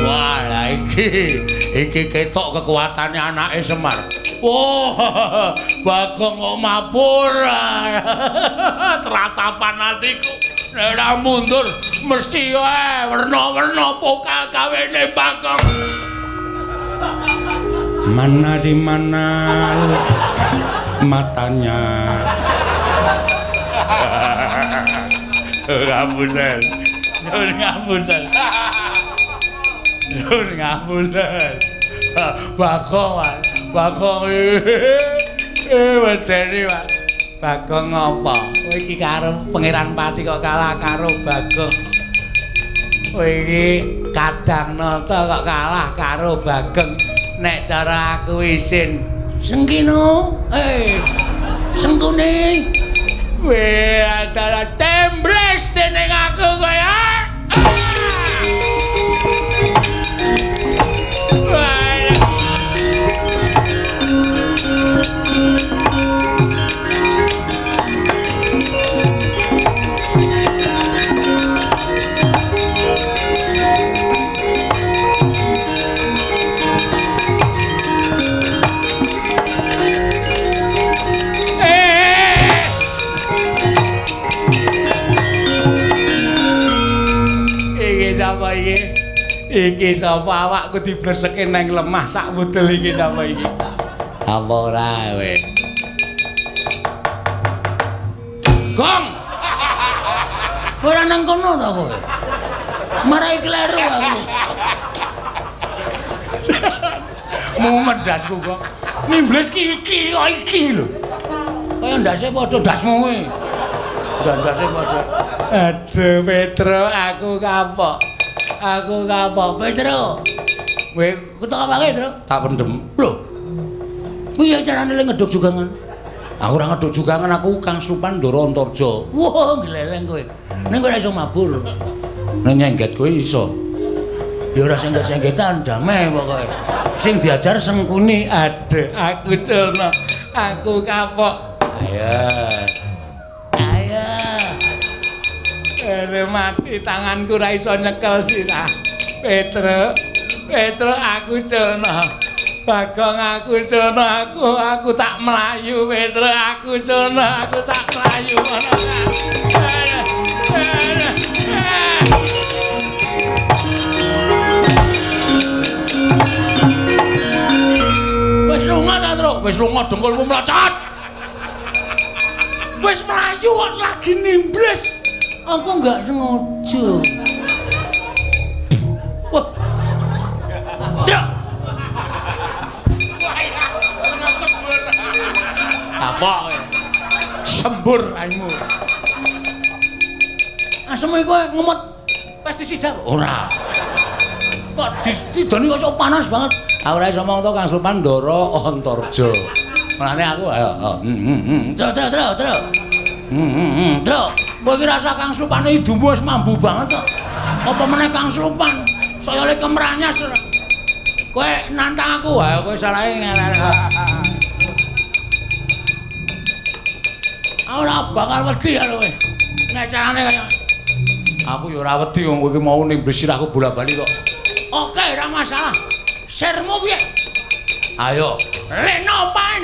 Speaker 2: Wah, lah iki ketok kekuatane anake Semar. Wah, Bagong kok mabur. Tratapan atiku. Nek ora mundur mesti wae werna-werna pokal gawene Bagong. Mana di mana matanya. Ngapunten. Nyuwun ngapunten. Nyuwun ngapunten. Bagong, Mas. Bagong. Wedeni, Mas. Bagong ngapa? Kowe iki karo Pangeran Pati kok kalah karo Bagong. Kowe iki Kadang Nata kok kalah karo Bagong. Nek cara aku isin. Sengkino, Sengkune. Weh, antara tembles dening aku kowe. Iki sapa awakku diblerseke nang lemah sak wudel iki sapa iki? Apa ora kowe? Gong. Ora nang kono ta kowe? Marai kleru aku. Mumet ndasku kok. Nimbles ki iki kok iki lho. Kaya ndase padha ndasmu kowe. Ndase padha. Aduh Petro, aku kapok. Aku kapok, Petro. Kowe ketok apake, Tru? Tak pendem. Lho. Piye carane le ngeduk jugangan? Aku ora ngeduk jugangan, aku Kang Slupan Ndara Antarja. Wah, gleleng kowe. Ning kowe ora iso mabur.
Speaker 1: Nek nyengget kowe iso. Ya ora sengget-senggetan, damai pokoke. Sing diajar Sengkuni, aduh aku culna, aku kapok. Ayo. Ayo. Ere mati tanganku ora iso nyekel sirah. Petruk, Petruk aku culna. Bagong aku culna, aku tak mlayu Petruk, aku culna, aku tak mlayu ana. Wis lunga ta, Truk? Wis lunga dengkulmu mlocot. Wis mlayu kok lagi nimbles. Aku enggak sengaja. Wah. Truk. Apa? Sembur raimu. Asem iku ngemot pestisida ora. Kok didoni kok panas banget. Aku ora iso omong to Kang Sulpan Ndara Antarja. Mulane aku ayo. Truk truk truk truk. Truk. Kowe iki rasa Kang Sulpane idumu wis mambu banget kok. Apa meneh Kang Sulpan? Saya le kemranyas. Kowe nantang aku, ayo kowe salahe ngelek. Aku ora bakal wedi karo kowe. Nek carane kaya aku ya ora wedi wong kowe iki mau nimbes sirahku bola-bali kok. Oke, ora masalah. Sirmu piye? Ayo, leno pae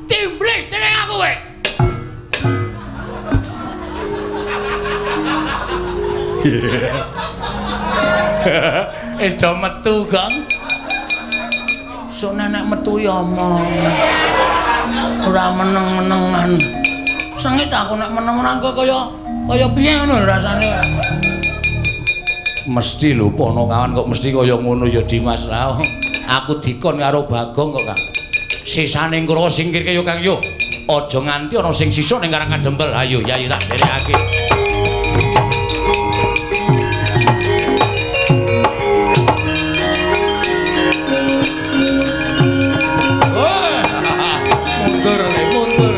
Speaker 1: timblis dening aku kowe. Wis do metu, Gong. Sok nenek metu ya omong. Ora meneng-menengan. Sengit aku nek meneng-meneng kok kaya piye ngono rasane. Mesti lho ponokawan kok mesti kaya ngono ya Dimas lah. Aku dikon karo Bagong kok, Kang. Sisane Kurawa singkirke yo Kang yo. Aja nganti ana sing sisa ning Karang Kadempel. Ayo yayi tak derekake. Mundur, mundur.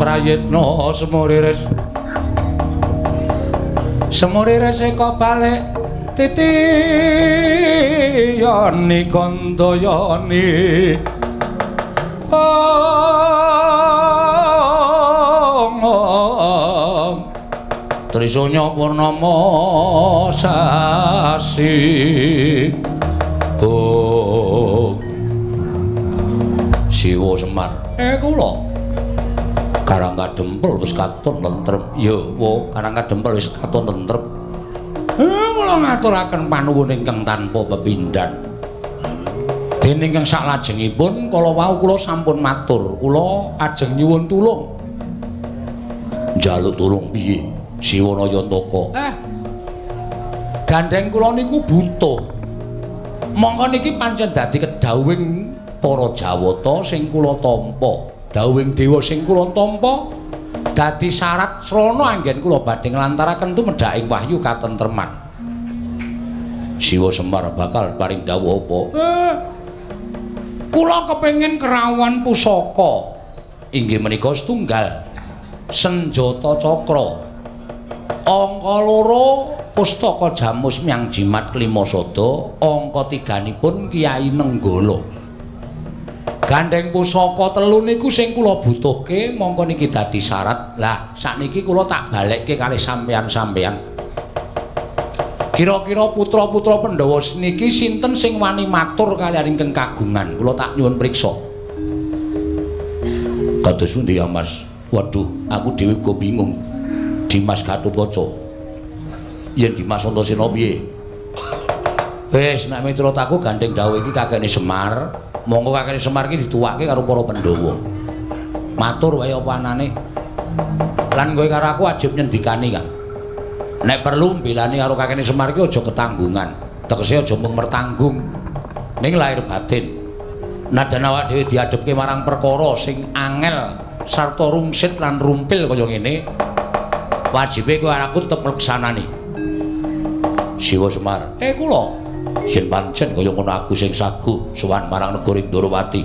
Speaker 1: Prayitna semurires semurires eka balik titiyani kandayani ong Trisanya purnama sasi oh Siwa Semar kula Karang Kadempel wis katon tentrem. Ya, wo, Karang Kadempel wis katon tentrem. Kula ngaturaken panuwun ingkang tanpa pepindhan. Dene ingkang saklajengipun kala wau kula sampun matur, kula ajeng nyuwun tulung. Njaluk tulung piye? Siwana Yantaka. Gandeng kula niku butuh. Mongko niki pancen dadi kedhawuhing para Jawata sing kula tampa. Dawuhing dewa sing kula tampa dadi syarat srana anggen kula badhe nglantaraken tumedhaking wahyu katentreman. Siwa Semar bakal paring dawuh apa? Kula kepengin kerawan pusaka. Inggih menika setunggal senjata cakra. Angka loro pustaka Jamus Myang Jimat Klimasada, angka tiganipun Kyai Nenggala. Gandeng pusaka telu niku sing kula butuhke, mongko niki dadi syarat. Lah sakniki kula tak balekke kalih sampeyan-sampeyan. Kira-kira putra-putra Pandhawa niki sinten sing wani matur kaliyan ingkang kagungan? Kula tak nyuwun priksa. Kados pundi ya, Mas? Waduh, aku dhewe uga bingung. Dimas Gatotkaca. Yen Dimas Antasena piye? Wis, nek miturut aku gandeng dawuh iki kakene Semar. Monggo kakene Semar iki dituwake karo para Pandhawa. Matur wae apa anane. Lan kowe karo aku wajib nyendikani, Kang. Nek perlu mbelani karo kakene Semar iki aja ketanggungan. Tegese aja mung mertanggung. Ning lahir batin. Najan awak dhewe diadhepke marang perkara sing angel sarta rungsit lan rumpil kaya ngene, wajibe kowe aku tetep mleksanani. Siwa Semar, kula yen pancen kaya ngono aku sing saguh sowan marang negara Ndorowati.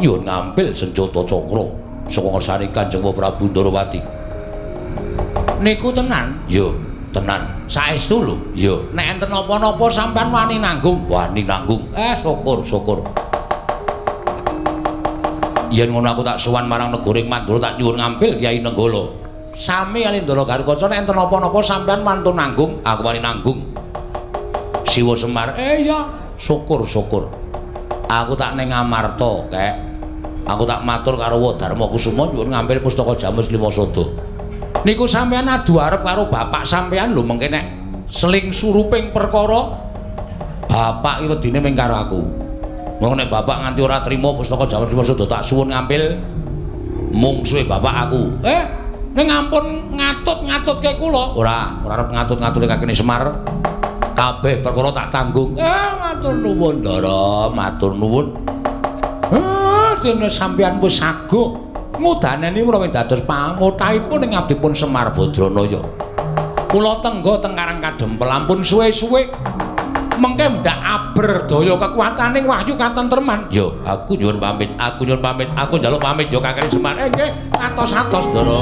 Speaker 1: Nyuwun ngampil senjata cakra saka ngersane Kanjeng Prabu Ndorowati. Niku tenan? Yo, tenan. Saestu lho. Yo, nek enten napa-napa sampean wani nanggung? Wani nanggung. Syukur, syukur. Yen ngono aku tak sowan marang negara Mandura tak nyuwun ngampil Kyai Nenggala. Sami kali Ndara Garukaca nek enten napa-napa sampean wantun nanggung, aku wani nanggung. Siwa Semar, iya, syukur syukur. Aku tak ning Amarta, Kek. Aku tak matur karo Dharma Kusuma nyuwun ngampil pustaka Jamus Limasada. Niku sampean adu arep karo bapak sampean lho mengke nek seling suruping perkara bapak iki wedine ming karo aku. Monggo nek bapak nganti ora trima pustaka Jamus Limasada tak suwun ngampil mungsuhe bapak aku. Ning ampun ngatut-ngatutke kula. Ora, ora arep ngatut-ngatutke kakene Semar. Kabeh perkara tak tanggung. Matur nuwun, Ndara, matur nuwun. Dene sampeyan wis saguh ngudaneni menawi dados pangotahipun ing abdipun Semar Badranaya. Kula tengga teng Karang Kadempel ampun suwe-suwe. Mengke ndak aberdaya kekuataning wahyu katentreman. Yo, aku nyuwun pamit, aku nyuwun pamit, aku njaluk pamit yo kakene Semar. Nggih, atos-atos, Ndara.